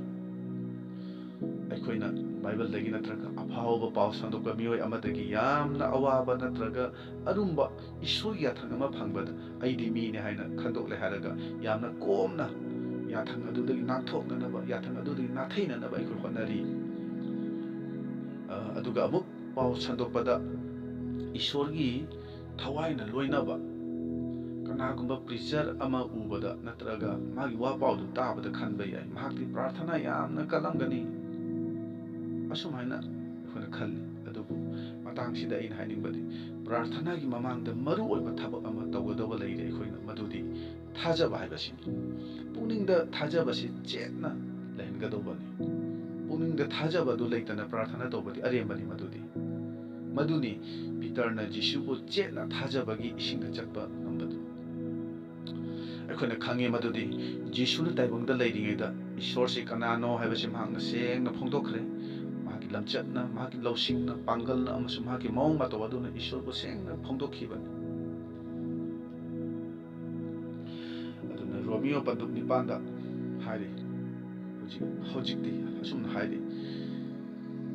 ꯑꯩꯈꯣꯏꯅ ꯕꯥꯏꯕꯜꯗꯒꯤ ꯅꯠꯇ꯭ꯔꯒ ꯑꯐꯥꯎꯕ ꯄꯥꯎ ꯁꯟꯗꯣꯛꯄ ꯃꯤꯑꯣꯏ ꯑꯃꯗꯒꯤ ꯌꯥꯝꯅ ꯑꯋꯥꯕ ꯅꯠꯇ꯭ꯔꯒ ꯑꯔꯨꯝꯕ ꯏꯁꯣꯔꯒꯤ ꯌꯥꯊꯪ ꯑꯃ ꯐꯪꯕꯗ ꯑꯩꯗꯤ ꯃꯤꯅꯤ ꯍꯥꯏꯅ ꯈꯟꯗꯣꯛꯂꯦ ꯍꯥꯏꯔꯒ ꯌꯥꯝꯅ ꯀꯣꯝꯅ ꯌꯥꯊꯪ ꯑꯗꯨꯗꯒꯤ ꯅꯥꯟꯊꯣꯛꯅꯅꯕ, ꯌꯥꯊꯪ ꯑꯗꯨꯗꯒꯤ ꯅꯥꯊꯩꯅꯅꯕ ꯑꯩꯈꯣꯏ ꯍꯣꯠꯅꯔꯤ꯫ ꯑ, ꯑꯗꯨꯒ ꯑꯃꯨꯛ ꯄꯥꯎ ꯁꯟꯗꯣꯛꯄꯗ ꯏꯁꯣꯔꯒꯤ ꯊꯋꯥꯏꯅ ꯂꯣꯏꯅꯕ ꯀꯅꯥꯒꯨꯝꯕ preacher ꯑꯃ ꯎꯕꯗ ꯅꯠꯇ꯭ꯔꯒ ꯃꯥꯒꯤ ꯋꯥ ꯄꯥꯎꯗꯨ ꯇꯥꯕꯗ ꯈꯟꯕ ꯌꯥꯏ, ꯃꯍꯥꯛꯇꯤ ꯄ꯭ꯔꯥꯔꯊꯅꯥ ꯌꯥꯝꯅ ꯀꯜꯂꯝꯒꯅꯤ꯫ ꯑꯁꯨꯝ ꯍꯥꯏꯅ ꯑꯩꯈꯣꯏꯅ ꯈꯜꯂꯤ꯫ ꯑꯗꯨꯕꯨ ꯃꯇꯥꯡꯁꯤꯗ ꯑꯩꯅ ꯍꯥꯏꯅꯤꯡꯕꯗꯤ, ꯄ꯭ꯔꯥꯔꯊꯅꯥꯒꯤ ꯃꯃꯥꯡꯗ ꯃꯔꯨ ꯑꯣꯏꯕ ꯊꯕꯛ ꯑꯃ ꯇꯧꯒꯗꯕ ꯂꯩꯔꯦ꯫ ꯑꯩꯈꯣꯏꯅ ꯃꯗꯨꯗꯤ ꯊꯥꯖꯕ ꯍꯥꯏꯕꯁꯤꯅꯤ꯫ ꯄꯨꯛꯅꯤꯡꯗ ꯊꯥꯖꯕꯁꯤ ꯆꯦꯠꯅ ꯂꯩꯍꯟꯒꯗꯧꯕꯅꯤ꯫ ꯄꯨꯛꯅꯤꯡꯗ ꯊꯥꯖꯕ ꯑꯗꯨ ꯂꯩꯇꯅ ꯄ꯭ꯔꯥꯔꯊꯅꯥ ꯇꯧꯕꯗꯤ ꯑꯔꯦꯝꯕꯅꯤ꯫ ꯃꯗꯨꯗꯤ ꯃꯗꯨꯅꯤ ꯄꯤꯇꯔꯅ ꯖꯤꯁꯨꯕꯨ ꯆꯦꯠꯅ ꯊꯥꯖꯕꯒꯤ ꯏꯁꯤꯡꯗ ꯆꯠꯄ ꯉꯝꯕꯗꯨ꯫ ꯑꯩꯈꯣꯏꯅ ꯈꯪꯉꯤ ꯃꯗꯨꯗꯤ ꯖꯤꯁꯨꯅ ꯇꯥꯏꯕꯪꯗ ꯂꯩꯔꯤꯉꯩꯗ ꯏꯁꯣꯔꯁꯤ ꯀꯅꯥꯅꯣ ꯍꯥꯏꯕꯁꯤ ꯃꯍꯥꯛꯅ ꯁꯦꯡꯅ ꯐꯣꯡꯗꯣꯛꯈ꯭ꯔꯦ꯫ ꯃꯍꯥꯛꯀꯤ ꯂꯝꯆꯠꯅ, ꯃꯍꯥꯛꯀꯤ ꯂꯧꯁꯤꯡꯅ, ꯄꯥꯡꯒꯜꯅ ꯑꯃꯁꯨꯡ ꯃꯍꯥꯛꯀꯤ ꯃꯑꯣꯡ ꯃꯇꯧ ꯑꯗꯨꯅ ꯏꯁꯣꯔꯕꯨ ꯁꯦꯡꯅ ꯐꯣꯡꯗꯣꯛꯈꯤꯕꯅꯤ꯫ ꯑꯗꯨꯅ ꯔꯣꯃꯤꯌꯣ ꯄꯟꯗꯨꯞ ꯅꯤꯄꯥꯟꯗ ꯍꯥꯏꯔꯤ, ꯍꯧꯖꯤꯛ ꯍꯧꯖꯤꯛꯇꯤ ꯑꯁꯨꯝꯅ ꯍꯥꯏꯔꯤ,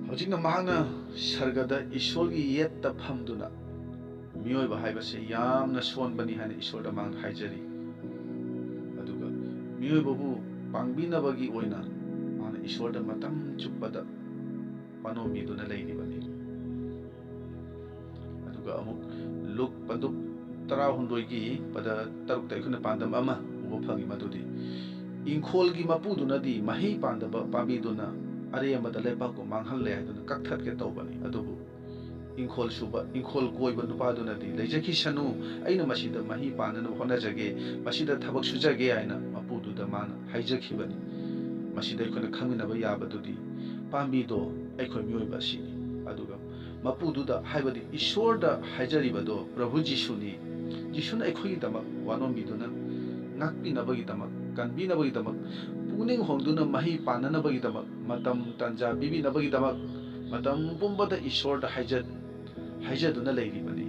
ꯍꯧꯖꯤꯛꯅ ꯃꯍꯥꯛꯅ ꯁꯔꯒꯗ ꯏꯁꯣꯔꯒꯤ ꯌꯦꯠꯇ ꯐꯝꯗꯨꯅ ꯃꯤꯑꯣꯏꯕ ꯍꯥꯏꯕꯁꯦ ꯌꯥꯝꯅ ꯁꯣꯟꯕꯅꯤ ꯍꯥꯏꯅ ꯏꯁꯣꯔꯗ ꯃꯍꯥꯛꯅ ꯍꯥꯏꯖꯔꯤ꯫ ꯑꯗꯨꯒ ꯃꯤꯑꯣꯏꯕꯕꯨ ꯄꯥꯡꯕꯤꯅꯕꯒꯤ ꯑꯣꯏꯅ ꯃꯍꯥꯛꯅ ꯏꯁꯣꯔꯗ ꯃꯇꯝ ꯆꯨꯞꯄꯗ ꯋꯥꯅꯣꯝꯕꯤꯗꯨꯅ ꯂꯩꯔꯤꯕꯅꯤ꯫ ꯑꯗꯨꯒ ꯑꯃꯨꯛ ꯂꯨꯛ ꯄꯟꯗꯨꯞ ꯇꯔꯥꯍꯨꯝꯗꯣꯏꯒꯤ ꯄꯗ ꯇꯔꯨꯛꯇ ꯑꯩꯈꯣꯏꯅ ꯄꯥꯟꯗꯝ ꯑꯃ ꯎꯕ ꯐꯪꯉꯤ, ꯃꯗꯨꯗꯤ ꯏꯪꯈꯣꯜꯒꯤ ꯃꯄꯨꯗꯨꯅꯗꯤ ꯃꯍꯩ ꯄꯥꯟꯗꯕ ꯄꯥꯝꯕꯤꯗꯨꯅ ꯑꯔꯦꯝꯕꯗ ꯂꯩꯄꯥꯛꯄꯨ ꯃꯥꯡꯍꯜꯂꯦ ꯍꯥꯏꯗꯨꯅ ꯀꯛꯊꯠꯀꯦ ꯇꯧꯕꯅꯤ꯫ ꯑꯗꯨꯕꯨ ꯏꯪꯈꯣꯜ ꯁꯨꯕ, ꯏꯪꯈꯣꯜ ꯀꯣꯏꯕ ꯅꯨꯄꯥꯗꯨꯅꯗꯤ, "ꯂꯩꯖꯈꯤꯁꯅꯨ, ꯑꯩꯅ ꯃꯁꯤꯗ ꯃꯍꯩ ꯄꯥꯟꯅꯅꯕ ꯍꯣꯠꯅꯖꯒꯦ, ꯃꯁꯤꯗ ꯊꯕꯛ ꯁꯨꯖꯒꯦ" ꯍꯥꯏꯅ ꯃꯄꯨꯗꯨꯗ ꯃꯥꯅ ꯍꯥꯏꯖꯈꯤꯕꯅꯤ꯫ ꯃꯁꯤꯗ ꯑꯩꯈꯣꯏꯅ ꯈꯪꯃꯤꯟꯅꯕ ꯌꯥꯕꯗꯨꯗꯤ ꯄꯥꯝꯕꯤꯗꯣ ꯑꯩꯈꯣꯏ ꯃꯤꯑꯣꯏꯕ ꯑꯁꯤꯅꯤ꯫ ꯑꯗꯨꯒ ꯃꯄꯨꯗꯨꯗ, ꯍꯥꯏꯕꯗꯤ ꯏꯁꯣꯔꯗ ꯍꯥꯏꯖꯔꯤꯕꯗꯣ ꯄ꯭ꯔꯚꯨ ꯖꯤꯁꯨꯅꯤ꯫ ꯖꯤꯁꯨꯅ ꯑꯩꯈꯣꯏꯒꯤꯗꯃꯛ ꯋꯥꯅꯣꯝꯕꯤꯗꯨꯅ ꯉꯥꯛꯄꯤꯅꯕꯒꯤꯗꯃꯛ, ꯀꯟꯕꯤꯅꯕꯒꯤꯗꯃꯛ, ꯄꯨꯛꯅꯤꯡ ꯍꯣꯡꯗꯨꯅ ꯃꯍꯩ ꯄꯥꯟꯅꯅꯕꯒꯤꯗꯃꯛ ꯃꯇꯝ ꯇꯥꯟꯖꯥ ꯄꯤꯕꯤꯅꯕꯒꯤꯗꯃꯛ ꯃꯇꯝ ꯄꯨꯝꯕꯗ ꯏꯁꯣꯔꯗ ꯍꯥꯏꯖ-, ꯍꯥꯏꯖꯗꯨꯅ ꯂꯩꯔꯤꯕꯅꯤ꯫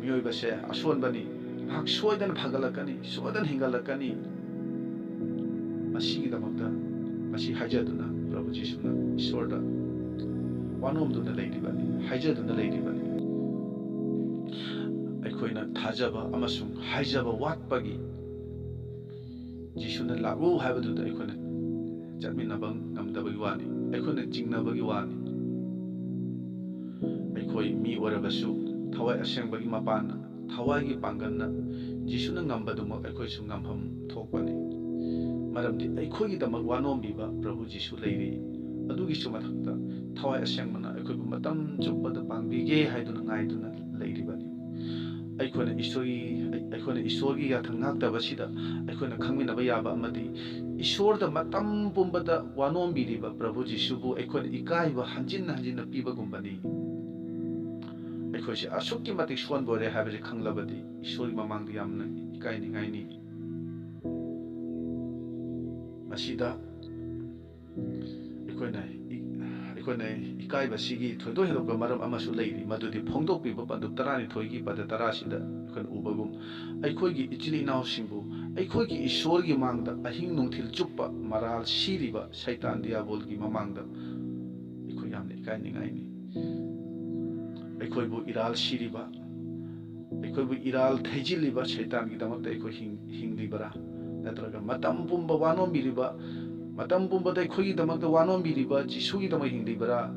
ꯃꯤꯑꯣꯏꯕꯁꯦ ꯑꯁꯣꯟꯕꯅꯤ, ꯃꯍꯥꯛ ꯁꯣꯏꯗꯅ ꯐꯒꯠꯂꯛꯀꯅꯤ, ꯁꯣꯏꯗꯅ ꯍꯤꯡꯒꯠꯂꯛꯀꯅꯤ꯫ ꯃꯁꯤꯒꯤꯗꯃꯛꯇ ꯃꯁꯤ ꯍꯥꯏꯖꯗꯨꯅ ꯄ꯭ꯔꯚꯨ ꯖꯤꯁꯨꯅ ꯏꯁꯣꯔꯗ ꯋꯥꯅꯣꯝꯗꯨꯅ ꯂꯩꯔꯤꯕꯅꯤ, ꯍꯥꯏꯖꯗꯨꯅ ꯂꯩꯔꯤꯕꯅꯤ꯫ ꯑꯩꯈꯣꯏꯅ ꯊꯥꯖꯕ ꯑꯃꯁꯨꯡ ꯍꯥꯏꯖꯕ ꯋꯥꯠꯄꯒꯤ ꯖꯤꯁꯨꯅ "ꯂꯥꯛꯎ" ꯍꯥꯏꯕꯗꯨꯗ ꯑꯩꯈꯣꯏꯅ ꯆꯠꯃꯤꯟꯅꯕ ꯉꯝꯗꯕꯒꯤ ꯋꯥꯅꯤ, ꯑꯩꯈꯣꯏꯅ ꯆꯤꯡꯅꯕꯒꯤ ꯋꯥꯅꯤ꯫ ꯑꯩꯈꯣꯏ ꯃꯤ ꯑꯣꯏꯔꯕꯁꯨ ꯊꯋꯥꯏ ꯑꯁꯦꯡꯕꯒꯤ ꯃꯄꯥꯟꯅ, ꯊꯋꯥꯏꯒꯤ ꯄꯥꯡꯒꯜꯅ ꯖꯤꯁꯨꯅ ꯉꯝꯕꯗꯨꯃꯛ ꯑꯩꯈꯣꯏꯁꯨ ꯉꯝꯐꯝ ꯊꯣꯛꯄꯅꯤ꯫ ꯃꯔꯝꯗꯤ ꯑꯩꯈꯣꯏꯒꯤꯗꯃꯛ ꯋꯥꯅꯣꯝꯕꯤꯕ ꯄ꯭ꯔꯚꯨ ꯖꯤꯁꯨ ꯂꯩꯔꯤ꯫ ꯑꯗꯨꯒꯤꯁꯨ ꯃꯊꯛꯇ ꯊꯋꯥꯏ ꯑꯁꯦꯡꯕꯅ ꯑꯩꯈꯣꯏꯕꯨ ꯃꯇꯝ ꯆꯨꯞꯄꯗ ꯄꯥꯡꯕꯤꯒꯦ ꯍꯥꯏꯗꯨꯅ ꯉꯥꯏꯗꯨꯅ ꯂꯩꯔꯤꯕꯅꯤ꯫ ꯑꯩꯈꯣꯏꯅ ꯏꯁꯣꯔꯒꯤ, ꯑꯩꯈꯣꯏꯅ ꯏꯁꯣꯔꯒꯤ ꯌꯥꯊꯪ ꯉꯥꯛꯇꯕꯁꯤꯗ ꯑꯩꯈꯣꯏꯅ ꯈꯪꯃꯤꯟꯅꯕ ꯌꯥꯕ ꯑꯃꯗꯤ, ꯏꯁꯣꯔꯗ ꯃꯇꯝ ꯄꯨꯝꯕꯗ ꯋꯥꯅꯣꯝꯕꯤꯔꯤꯕ ꯄ꯭ꯔꯚꯨ ꯖꯤꯁꯨꯕꯨ ꯑꯩꯈꯣꯏꯅ ꯏꯀꯥꯏꯕ ꯍꯟꯖꯤꯟ ꯍꯟꯖꯤꯟꯅ ꯄꯤꯕꯒꯨꯝꯕꯅꯤ꯫ ꯑꯩꯈꯣꯏꯁꯦ ꯑꯁꯨꯛꯀꯤ ꯃꯇꯤꯛ ꯁꯣꯟꯕ ꯑꯣꯏꯔꯦ ꯍꯥꯏꯕꯁꯤ ꯈꯪꯂꯕꯗꯤ ꯏꯁꯣꯔꯒꯤ ꯃꯃꯥꯡꯗ ꯌꯥꯝꯅ ꯏꯀꯥꯏꯅꯤꯡꯉꯥꯏꯅꯤ꯫ ꯃꯁꯤꯗ ꯑꯩꯈꯣꯏꯅ ꯏ-, ꯑꯩꯈꯣꯏꯅ ꯏꯀꯥꯏꯕꯁꯤꯒꯤ ꯊꯣꯏꯗꯣꯛ ꯍꯦꯟꯗꯣꯛꯄ ꯃꯔꯝ ꯑꯃꯁꯨ ꯂꯩꯔꯤ꯫ ꯃꯗꯨꯗꯤ ꯐꯣꯡꯗꯣꯛꯄꯤꯕ ꯄꯟꯗꯨꯞ ꯇꯔꯥꯅꯤꯊꯣꯏꯒꯤ ꯄꯗ ꯇꯔꯥꯁꯤꯗ ꯑꯩꯈꯣꯏꯅ ꯎꯕꯒꯨꯝ, ꯑꯩꯈꯣꯏꯒꯤ ꯏꯆꯤꯜ ꯏꯅꯥꯎꯁꯤꯡꯕꯨ ꯑꯩꯈꯣꯏꯒꯤ ꯏꯁꯣꯔꯒꯤ ꯃꯥꯡꯗ ꯑꯍꯤꯡ ꯅꯨꯡꯊꯤꯜ ꯆꯨꯞꯄ ꯃꯔꯥꯜ ꯁꯤꯔꯤꯕ ꯁꯩꯇꯥꯟ ꯗꯤꯌꯥꯕꯣꯜꯒꯤ ꯃꯃꯥꯡꯗ ꯑꯩꯈꯣꯏ ꯌꯥꯝꯅ ꯏꯀꯥꯏꯅꯤꯡꯉꯥꯏꯅꯤ꯫ ꯑꯩꯈꯣꯏꯕꯨ ꯏꯔꯥꯜ ꯁꯤꯔꯤꯕ, ꯑꯩꯈꯣꯏꯕꯨ ꯏꯔꯥꯜ ꯊꯩꯖꯤꯜꯂꯤꯕ ꯁꯩꯇꯥꯟꯒꯤꯗꯃꯛꯇ ꯑꯩꯈꯣꯏ ꯍꯤꯡ-, ꯍꯤꯡꯂꯤꯕꯔꯥ? ꯅꯠꯇ꯭ꯔꯒ ꯃꯇꯝ ꯄꯨꯝꯕ ꯋꯥꯅꯣꯝꯕꯤꯔꯤꯕ, ꯃꯇꯝ ꯄꯨꯝꯕꯗ ꯑꯩꯈꯣꯏꯒꯤꯗꯃꯛꯇ ꯋꯥꯅꯣꯝꯕꯤꯔꯤꯕ ꯖꯤꯁꯨꯒꯤꯗꯃꯛ ꯍꯤꯡꯂꯤꯕꯔꯥ?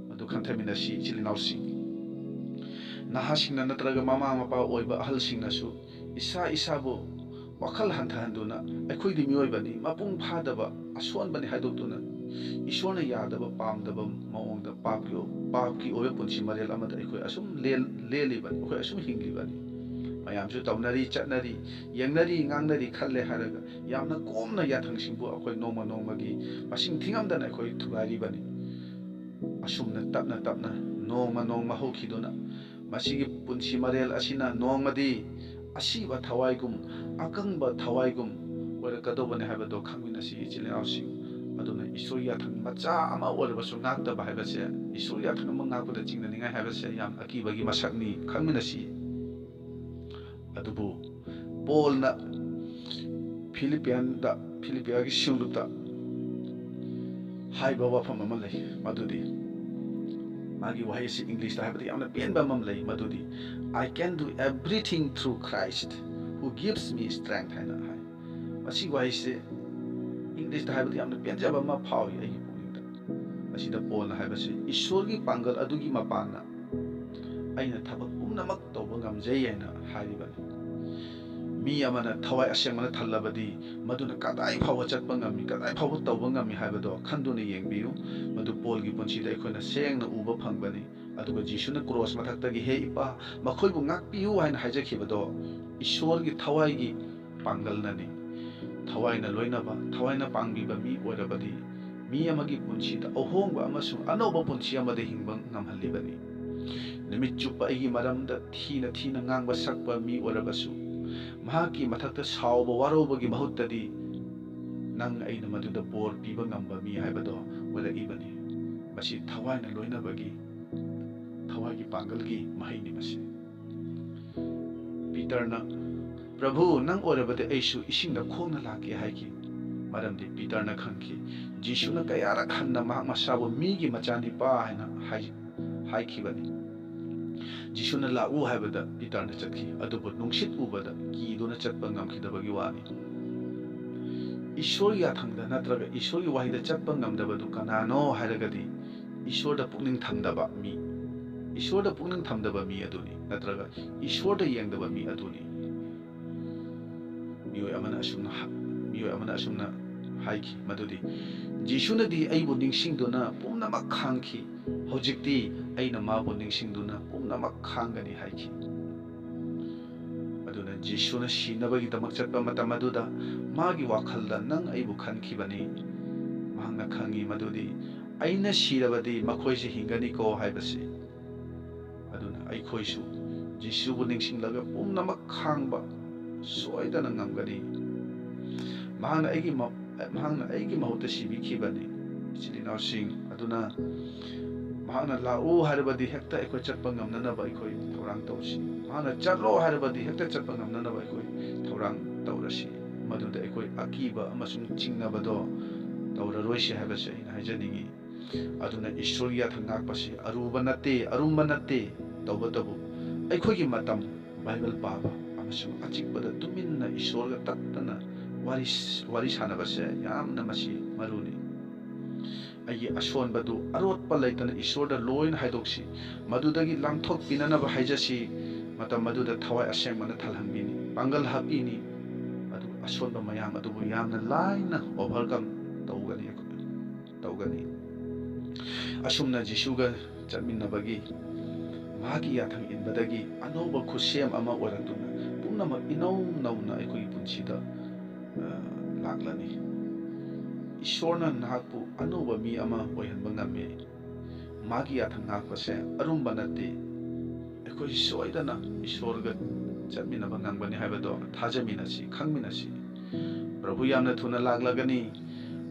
ꯃꯗꯨ ꯈꯟꯊꯃꯤꯟꯅꯁꯤ, ꯏꯆꯤꯜ ꯏꯅꯥꯎꯁꯤꯡ꯫ ꯅꯍꯥꯁꯤꯡꯅ ꯅꯠꯇ꯭ꯔꯒ ꯃꯃꯥ ꯃꯄꯥ ꯑꯣꯏꯕ ꯑꯍꯜꯁꯤꯡꯅꯁꯨ ꯏꯁꯥ ꯏꯁꯥꯕꯨ ꯋꯥꯈꯜ ꯍꯟꯊꯍꯟꯗꯨꯅ, ꯑꯩꯈꯣꯏꯗꯤ ꯃꯤꯑꯣꯏꯕꯅꯤ, ꯃꯄꯨꯡ ꯐꯥꯗꯕ, ꯑꯁꯣꯟꯕꯅꯤ ꯍꯥꯏꯗꯣꯛꯇꯨꯅ, ꯏꯁꯣꯔꯅ ꯌꯥꯗꯕ, ꯄꯥꯝꯗꯕ ꯃꯑꯣꯡꯗ ꯄꯥꯞꯀꯤ, ꯄꯥꯞꯀꯤ ꯑꯣꯏꯕ ꯄꯨꯟꯁꯤ ꯃꯔꯦꯜ ꯑꯃꯗ ꯑꯩꯈꯣꯏ ꯑꯁꯨꯝ ꯂꯦꯜ-, ꯂꯦꯜꯂꯤꯕꯅꯤ, ꯑꯩꯈꯣꯏ ꯑꯁꯨꯝ ꯍꯤꯡꯂꯤꯕꯅꯤ꯫ ꯃꯌꯥꯝꯁꯨ ꯇꯧꯅꯔꯤ, ꯆꯠꯅꯔꯤ, ꯌꯦꯡꯅꯔꯤ, ꯉꯥꯡꯅꯔꯤ ꯈꯜꯂꯦ ꯍꯥꯏꯔꯒ ꯌꯥꯝꯅ ꯀꯣꯝꯅ ꯌꯥꯊꯪꯁꯤꯡꯕꯨ ꯑꯩꯈꯣꯏ ꯅꯣꯡꯃ ꯅꯣꯡꯃꯒꯤ ꯃꯁꯤꯡ ꯊꯤꯉꯝꯗꯅ ꯑꯩꯈꯣꯏ ꯊꯨꯒꯥꯏꯔꯤꯕꯅꯤ꯫ ꯑꯁꯨꯝꯅ ꯇꯞꯅ ꯇꯞꯅ ꯅꯣꯡꯃ ꯅꯣꯡꯃ ꯍꯧꯈꯤꯗꯨꯅ, ꯃꯁꯤꯒꯤ ꯄꯨꯟꯁꯤ ꯃꯔꯦꯜ ꯑꯁꯤꯅ ꯅꯣꯡꯃꯗꯤ ꯑꯁꯤꯕ ꯊꯋꯥꯏꯒꯨꯝ, ꯑꯀꯪꯕ ꯊꯋꯥꯏꯒꯨꯝ ꯑꯣꯏꯔꯛꯀꯗꯧꯕꯅꯤ ꯍꯥꯏꯕꯗꯣ ꯈꯪꯃꯤꯟꯅꯁꯤ, ꯏꯆꯤꯜ ꯏꯅꯥꯎꯁꯤꯡ꯫ ꯑꯗꯨꯅ ꯏꯁꯣꯔ ꯌꯥꯊꯪ ꯃꯆꯥ ꯑꯃ ꯑꯣꯏꯔꯕꯁꯨ ꯉꯥꯛꯇꯕ ꯍꯥꯏꯕꯁꯦ, ꯏꯁꯣꯔ ꯌꯥꯊꯪ ꯑꯃ ꯉꯥꯛꯄꯗ ꯆꯤꯡꯅꯅꯤꯡꯉꯥꯏ ꯍꯥꯏꯕꯁꯦ ꯌꯥꯝ ꯑꯀꯤꯕꯒꯤ ꯃꯁꯛꯅꯤ, ꯈꯪꯃꯤꯟꯅꯁꯤ꯫ ꯑꯗꯨꯕꯨ ꯄꯣꯜꯅ ꯐꯤꯂꯤꯄꯤꯌꯟꯗ, ꯐꯤꯂꯤꯄꯤꯌꯥꯒꯤ ꯁꯤꯡꯂꯨꯞꯇ ꯍꯥꯏꯕ ꯋꯥꯐꯝ ꯑꯃ ꯂꯩ, ꯃꯗꯨꯗꯤ ꯃꯥꯒꯤ ꯋꯥꯍꯩꯁꯤ ꯏꯪꯂꯤꯁꯇ ꯍꯥꯏꯕꯗ ꯌꯥꯝꯅ ꯄꯦꯟꯕ ꯑꯃ ꯂꯩ, ꯃꯗꯨꯗꯤ "I can do everything through Christ who gives me strength" ꯍꯥꯏꯅ ꯍꯥꯏ꯫ ꯃꯁꯤ ꯋꯥꯍꯩꯁꯦ ꯏꯪꯂꯤꯁꯇ ꯍꯥꯏꯕꯗ ꯌꯥꯝꯅ ꯄꯦꯟꯖꯕ ꯑꯃ ꯐꯥꯎꯏ ꯑꯩꯒꯤ ꯄꯨꯛꯅꯤꯡꯗ꯫ ꯃꯁꯤꯗ ꯄꯣꯜꯅ ꯍꯥꯏꯕꯁꯤ, "ꯏꯁꯣꯔꯒꯤ ꯄꯥꯡꯒꯜ ꯑꯗꯨꯒꯤ ꯃꯄꯥꯟꯅ ꯑꯩꯅ ꯊꯕꯛ ꯄꯨꯝꯅꯃꯛ ꯇꯧꯕ ꯉꯝꯖꯩ" ꯍꯥꯏꯅ ꯍꯥꯏꯔꯤꯕꯅꯤ꯫ ꯃꯤ ꯑꯃꯅ ꯊꯋꯥꯏ ꯑꯁꯦꯡꯕꯅ ꯊꯜꯂꯕꯗꯤ ꯃꯗꯨꯅ ꯀꯗꯥꯏ ꯐꯥꯎꯕ ꯆꯠꯄ ꯉꯝꯃꯤ, ꯀꯗꯥꯏ ꯐꯥꯎꯕ ꯇꯧꯕ ꯉꯝꯃꯤ ꯍꯥꯏꯕꯗꯣ ꯈꯟꯗꯨꯅ ꯌꯦꯡꯕꯤꯌꯨ꯫ ꯃꯗꯨ ꯄꯣꯜꯒꯤ ꯄꯨꯟꯁꯤꯗ ꯑꯩꯈꯣꯏꯅ ꯁꯦꯡꯅ ꯎꯕ ꯐꯪꯕꯅꯤ꯫ ꯑꯗꯨꯒ ꯖꯤꯁꯨꯅ ꯀ꯭ꯔꯣꯁ ꯃꯊꯛꯇꯒꯤ, "ꯍꯦ ꯏꯄꯥ, ꯃꯈꯣꯏꯕꯨ ꯉꯥꯛꯄꯤꯌꯨ" ꯍꯥꯏꯅ ꯍꯥꯏꯖꯈꯤꯕꯗꯣ ꯏꯁꯣꯔꯒꯤ ꯊꯋꯥꯏꯒꯤ ꯄꯥꯡꯒꯜꯅꯅꯤ꯫ ꯊꯋꯥꯏꯅ ꯂꯣꯏꯅꯕ, ꯊꯋꯥꯏꯅ ꯄꯥꯡꯕꯤꯕ ꯃꯤ ꯑꯣꯏꯔꯕꯗꯤ ꯃꯤ ꯑꯃꯒꯤ ꯄꯨꯟꯁꯤꯗ ꯑꯍꯣꯡꯕ ꯑꯃꯁꯨꯡ ꯑꯅꯧꯕ ꯄꯨꯟꯁꯤ ꯑꯃꯗ ꯍꯤꯡꯕ ꯉꯝꯍꯜꯂꯤꯕꯅꯤ꯫ ꯅꯨꯃꯤꯠ ꯆꯨꯞꯄ ꯑꯩꯒꯤ ꯃꯔꯝꯗ ꯊꯤꯅ ꯊꯤꯅ ꯉꯥꯡꯕ ꯁꯛꯄ ꯃꯤ ꯑꯣꯏꯔꯕꯁꯨ, ꯃꯍꯥꯛꯀꯤ ꯃꯊꯛꯇ ꯁꯥꯎꯕ ꯋꯥꯔꯧꯕꯒꯤ ꯃꯍꯨꯠꯇꯗꯤ ꯅꯪ ꯑꯩꯅ ꯃꯗꯨꯗ ꯕꯣꯔ ꯄꯤꯕ ꯉꯝꯕ ꯃꯤ ꯍꯥꯏꯕꯗꯣ ꯑꯣꯏꯔꯛꯏꯕꯅꯤ꯫ ꯃꯁꯤ ꯊꯋꯥꯏꯅ ꯂꯣꯏꯅꯕꯒꯤ, ꯊꯋꯥꯏꯒꯤ ꯄꯥꯡꯒꯜꯒꯤ ꯃꯍꯩꯅꯤ ꯃꯁꯤ꯫ ꯄꯤꯇꯔꯅ, "ꯄ꯭ꯔꯚꯨ, ꯅꯪ ꯑꯣꯏꯔꯕꯗꯤ ꯑꯩꯁꯨ ꯏꯁꯤꯡꯗ ꯈꯣꯡꯅ ꯂꯥꯛꯀꯦ" ꯍꯥꯏꯈꯤ꯫ ꯃꯔꯝꯗꯤ ꯄꯤꯇꯔꯅ ꯈꯪꯈꯤ, ꯖꯤꯁꯨꯅ ꯀꯌꯥꯔꯛ ꯍꯟꯅ ꯃꯍꯥꯛ ꯃꯁꯥꯕꯨ ꯃꯤꯒꯤ ꯃꯆꯥꯅꯤꯄꯥ ꯍꯥꯏꯅ ꯍꯥꯏ-, ꯍꯥꯏꯈꯤꯕꯅꯤ꯫ ꯖꯤꯁꯨꯅ ꯂꯥꯛꯎ ꯍꯥꯏꯕꯗ ꯄꯤꯇꯔꯅ ꯆꯠꯈꯤ, ꯑꯗꯨꯕꯨ ꯅꯨꯡꯁꯤꯠ ꯎꯕꯗ ꯀꯤꯗꯨꯅ ꯆꯠꯄ ꯉꯝꯈꯤꯗꯕꯒꯤ ꯋꯥꯅꯤ꯫ ꯏꯁꯣꯔꯒꯤ ꯌꯥꯊꯪꯗ ꯅꯠꯇ꯭ꯔꯒ ꯏꯁꯣꯔꯒꯤ ꯋꯥꯍꯩꯗ ꯆꯠꯄ ꯉꯝꯗꯕꯗꯨ ꯀꯅꯥꯅꯣ ꯍꯥꯏꯔꯒꯗꯤ, ꯏꯁꯣꯔꯗ ꯄꯨꯛꯅꯤꯡ ꯊꯝꯗꯕ ꯃꯤ, ꯏꯁꯣꯔꯗ ꯄꯨꯛꯅꯤꯡ ꯊꯝꯗꯕ ꯃꯤ ꯑꯗꯨꯅꯤ, ꯅꯠꯇ꯭ꯔꯒ ꯏꯁꯣꯔꯗ ꯌꯦꯡꯗꯕ ꯃꯤ ꯑꯗꯨꯅꯤ꯫ ꯃꯤꯑꯣꯏ ꯑꯃꯅ ꯑꯁꯨꯝꯅ ꯍ-, ꯃꯤꯑꯣꯏ ꯑꯃꯅ ꯑꯁꯨꯝꯅ ꯍꯥꯏꯈꯤ ꯃꯗꯨꯗꯤ, "ꯖꯤꯁꯨꯅꯗꯤ ꯑꯩꯕꯨ ꯅꯤꯡꯁꯤꯡꯗꯨꯅ ꯄꯨꯝꯅꯃꯛ ꯈꯥꯡꯈꯤ, ꯍꯧꯖꯤꯛꯇꯤ ꯑꯩꯅ ꯃꯥꯕꯨ ꯅꯤꯡꯁꯤꯡꯗꯨꯅ ꯄꯨꯝꯅꯃꯛ ꯈꯥꯡꯒꯅꯤ" ꯍꯥꯏꯈꯤ꯫ ꯑꯗꯨꯅ ꯖꯤꯁꯨꯅ ꯁꯤꯅꯕꯒꯤꯗꯃꯛ ꯆꯠꯄ ꯃꯇꯝ ꯑꯗꯨꯗ ꯃꯥꯒꯤ ꯋꯥꯈꯜꯗ, "ꯅꯪ ꯑꯩꯕꯨ ꯈꯟꯈꯤꯕꯅꯤ"꯫ ꯃꯍꯥꯛꯅ ꯈꯪꯏ ꯃꯗꯨꯗꯤ, "ꯑꯩꯅ ꯁꯤꯔꯕꯗꯤ ꯃꯈꯣꯏꯁꯨ ꯍꯤꯡꯒꯅꯤꯀꯣ" ꯍꯥꯏꯕꯁꯤ꯫ ꯑꯗꯨꯅ ꯑꯩꯈꯣꯏꯁꯨ ꯖꯤꯁꯨꯕꯨ ꯅꯤꯡꯁꯤꯡꯂꯒ ꯄꯨꯝꯅꯃꯛ ꯈꯥꯡꯕ ꯁꯣꯏꯗꯅ ꯉꯝꯒꯅꯤ꯫ ꯃꯍꯥꯛꯅ ꯑꯩꯒꯤ ꯃ-, ꯃꯍꯥꯛꯅ ꯑꯩꯒꯤ ꯃꯍꯨꯠꯇ ꯁꯤꯕꯤꯈꯤꯕꯅꯤ꯫ ꯏꯆꯤꯜ ꯏꯅꯥꯎꯁꯤꯡ, ꯑꯗꯨꯅ ꯃꯍꯥꯛꯅ ꯂꯥꯛꯎ ꯍꯥꯏꯔꯕꯗꯤ ꯍꯦꯛꯇ ꯑꯩꯈꯣꯏ ꯆꯠꯄ ꯉꯝꯅꯅꯕ ꯑꯩꯈꯣꯏ ꯊꯧꯔꯥꯡ ꯇꯧꯁꯤ꯫ ꯃꯍꯥꯛꯅ ꯆꯠꯂꯣ ꯍꯥꯏꯔꯕꯗꯤ ꯍꯦꯛꯇ ꯆꯠꯄ ꯉꯝꯅꯅꯕ ꯑꯩꯈꯣꯏ ꯊꯧꯔꯥꯡ ꯇꯧꯔꯁꯤ꯫ ꯃꯗꯨꯗ ꯑꯩꯈꯣꯏ ꯑꯀꯤꯕ ꯑꯃꯁꯨꯡ ꯆꯤꯡꯅꯕꯗꯣ ꯇꯧꯔꯔꯣꯏꯁꯤ ꯍꯥꯏꯕꯁꯦ ꯑꯩꯅ ꯍꯥꯏꯖꯅꯤꯡꯏ꯫ ꯑꯗꯨꯅ ꯏꯁꯣꯔꯒꯤ ꯌꯥꯊꯪ ꯉꯥꯛꯄꯁꯤ ꯑꯔꯨꯕ ꯅꯠꯇꯦ, ꯑꯔꯨꯝꯕ ꯅꯠꯇꯦ꯫ ꯇꯧꯕꯇꯕꯨ ꯑꯩꯈꯣꯏꯒꯤ ꯃꯇꯝ, ꯕꯥꯏꯕꯜ ꯄꯥꯕ ꯑꯃꯁꯨꯡ ꯑꯆꯤꯛꯄꯗ ꯇꯨꯃꯤꯟꯅ ꯏꯁꯣꯔꯒ ꯇꯠꯇꯅ ꯋꯥꯔꯤ, ꯋꯥꯔꯤ ꯁꯥꯟꯅꯕꯁꯦ ꯌꯥꯝꯅ ꯃꯁꯤ ꯃꯔꯨꯅꯤ꯫ ꯑꯩꯒꯤ ꯑꯁꯣꯟꯕꯗꯨ ꯑꯔꯣꯠꯄ ꯂꯩꯇꯅ ꯏꯁꯣꯔꯗ ꯂꯣꯏꯅ ꯍꯥꯏꯗꯣꯛꯁꯤ꯫ ꯃꯗꯨꯗꯒꯤ ꯂꯥꯡꯊꯣꯛꯄꯤꯅꯅꯕ ꯍꯥꯏꯖꯁꯤ꯫ ꯃꯇꯝ ꯑꯗꯨꯗ ꯊꯋꯥꯏ ꯑꯁꯦꯡꯕꯅ ꯊꯜꯍꯟꯕꯤꯅꯤ, ꯄꯥꯡꯒꯜ ꯍꯥꯞꯄꯤꯅꯤ꯫ ꯑꯗꯨ ꯑꯁꯣꯟꯕ ꯃꯌꯥꯝ ꯑꯗꯨꯕꯨ ꯌꯥꯝꯅ ꯂꯥꯏꯅ overcome ꯇꯧꯒꯅꯤ ꯑꯩꯈꯣꯏ, ꯇꯧꯒꯅꯤ꯫ ꯑꯁꯨꯝꯅ ꯖꯤꯁꯨꯒ ꯆꯠꯃꯤꯟꯅꯕꯒꯤ, ꯃꯍꯥꯛꯀꯤ ꯌꯥꯊꯪ ꯏꯟꯕꯗꯒꯤ ꯑꯅꯧꯕ ꯈꯨꯠꯁꯦꯝ ꯑꯃ ꯑꯣꯏꯔꯛꯇꯨꯅ ꯄꯨꯝꯅꯃꯛ ꯏꯅꯧ ꯅꯧꯅ ꯑꯩꯈꯣꯏꯒꯤ ꯄꯨꯟꯁꯤꯗ, ꯑ, ꯂꯥꯛꯂꯅꯤ꯫ ꯏꯁꯣꯔꯅ ꯅꯍꯥꯛꯄꯨ ꯑꯅꯧꯕ ꯃꯤ ꯑꯃ ꯑꯣꯏꯍꯟꯕ ꯉꯝꯃꯤ꯫ ꯃꯥꯒꯤ ꯌꯥꯊꯪ ꯉꯥꯛꯄꯁꯦ ꯑꯔꯨꯝꯕ ꯅꯠꯇꯦ꯫ ꯑꯩꯈꯣꯏ ꯁꯣꯏꯗꯅ ꯏꯁꯣꯔꯒ ꯆꯠꯃꯤꯟꯅꯕ ꯉꯝꯒꯅꯤ ꯍꯥꯏꯕꯗꯣ ꯊꯥꯖꯃꯤꯟꯅꯁꯤ, ꯈꯪꯃꯤꯟꯅꯁꯤ꯫ ꯄ꯭ꯔꯚꯨ ꯌꯥꯝꯅ ꯊꯨꯅ ꯂꯥꯛꯂꯒꯅꯤ꯫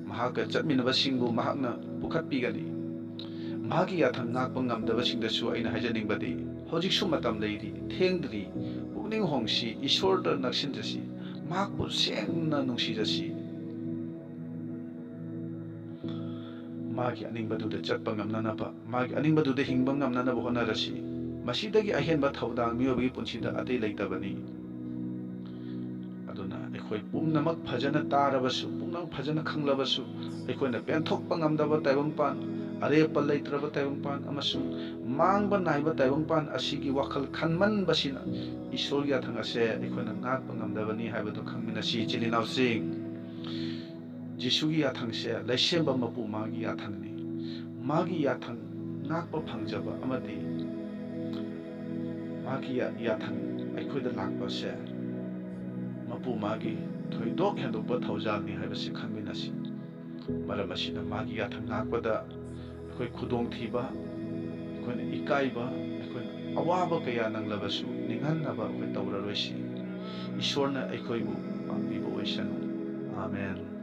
ꯃꯍꯥꯛꯀ ꯆꯠꯃꯤꯟꯅꯕꯁꯤꯡꯕꯨ ꯃꯍꯥꯛꯅ ꯄꯨꯈꯠꯄꯤꯒꯅꯤ꯫ ꯃꯍꯥꯛꯀꯤ ꯌꯥꯊꯪ ꯉꯥꯛꯄ ꯉꯝꯗꯕꯁꯤꯡꯗꯁꯨ ꯑꯩꯅ ꯍꯥꯏꯖꯅꯤꯡꯕꯗꯤ, ꯍꯧꯖꯤꯛꯁꯨ ꯃꯇꯝ ꯂꯩꯔꯤ, ꯊꯦꯡꯗ꯭ꯔꯤ꯫ ꯄꯨꯛꯅꯤꯡ ꯍꯣꯡꯁꯤ, ꯏꯁꯣꯔꯗ ꯅꯛꯁꯤꯟꯖꯁꯤ, ꯃꯍꯥꯛꯄꯨ ꯁꯦꯡꯅ ꯅꯨꯡꯁꯤꯖꯁꯤ꯫ ꯃꯥꯒꯤ ꯑꯅꯤꯡꯕꯗꯨꯗ ꯆꯠꯄ ꯉꯝꯅꯅꯕ, ꯃꯥꯒꯤ ꯑꯅꯤꯡꯕꯗꯨꯗ ꯍꯤꯡꯕ ꯉꯝꯅꯅꯕ ꯍꯣꯠꯅꯔꯁꯤ꯫ ꯃꯁꯤꯗꯒꯤ ꯑꯍꯦꯟꯕ ꯊꯧꯗꯥꯡ ꯃꯤꯑꯣꯏꯕꯒꯤ ꯄꯨꯟꯁꯤꯗ ꯑꯇꯩ ꯂꯩꯇꯕꯅꯤ꯫ ꯑꯗꯨꯅ ꯑꯩꯈꯣꯏ ꯄꯨꯝꯅꯃꯛ ꯐꯖꯅ ꯇꯥꯔꯕꯁꯨ, ꯄꯨꯝꯅꯃꯛ ꯐꯖꯅ ꯈꯪꯂꯕꯁꯨ, ꯑꯩꯈꯣꯏꯅ ꯄꯦꯟꯊꯣꯛꯄ ꯉꯝꯗꯕ ꯇꯥꯏꯕꯪꯄꯥꯟ, ꯑꯔꯦꯞꯄ ꯂꯩꯇ꯭ꯔꯕ ꯇꯥꯏꯕꯪꯄꯥꯟ ꯑꯃꯁꯨꯡ ꯃꯥꯡꯕ ꯅꯥꯏꯕ ꯇꯥꯏꯕꯪꯄꯥꯟ ꯑꯁꯤꯒꯤ ꯋꯥꯈꯜ ꯈꯟꯃꯟꯕꯁꯤꯅ ꯏꯁꯣꯔꯒꯤ ꯌꯥꯊꯪ ꯑꯁꯦ ꯑꯩꯈꯣꯏꯅ ꯉꯥꯛꯄ ꯉꯝꯗꯕꯅꯤ ꯍꯥꯏꯕꯗꯨ ꯈꯪꯃꯤꯟꯅꯁꯤ, ꯏꯆꯤꯜ ꯏꯅꯥꯎꯁꯤꯡ꯫ ꯖꯤꯁꯨꯒꯤ ꯌꯥꯊꯪꯁꯦ ꯂꯩꯁꯦꯝꯕ ꯃꯄꯨ ꯃꯥꯒꯤ ꯌꯥꯊꯪꯅꯤ꯫ ꯃꯥꯒꯤ ꯌꯥꯊꯪ ꯉꯥꯛꯄ ꯐꯪꯖꯕ ꯑꯃꯗꯤ ꯃꯥꯒꯤ ꯌꯥ-, ꯌꯥꯊꯪ ꯑꯩꯈꯣꯏꯗ ꯂꯥꯛꯄꯁꯦ ꯃꯄꯨ ꯃꯥꯒꯤ ꯊꯣꯏꯗꯣꯛ ꯍꯦꯟꯗꯣꯛꯄ ꯊꯧꯖꯥꯜꯅꯤ ꯍꯥꯏꯕꯁꯤ ꯈꯪꯃꯤꯟꯅꯁꯤ꯫ ꯃꯔꯝ ꯑꯁꯤꯅ ꯃꯥꯒꯤ ꯌꯥꯊꯪ ꯉꯥꯛꯄꯗ ꯑꯩꯈꯣꯏ ꯈꯨꯗꯣꯡꯊꯤꯕ, ꯑꯩꯈꯣꯏꯅ ꯏꯀꯥꯏꯕ, ꯑꯩꯈꯣꯏꯅ ꯑꯋꯥꯕ ꯀꯌꯥ ꯅꯪꯂꯕꯁꯨ ꯅꯤꯡꯍꯟꯅꯕ ꯑꯩꯈꯣꯏ ꯇꯧꯔꯔꯣꯏꯁꯤ꯫ ꯏꯁꯣꯔꯅ ꯑꯩꯈꯣꯏꯕꯨ ꯄꯥꯡꯕꯤꯕ ꯑꯣꯏꯁꯅꯨ꯫ ꯑꯥꯃꯦꯟ꯫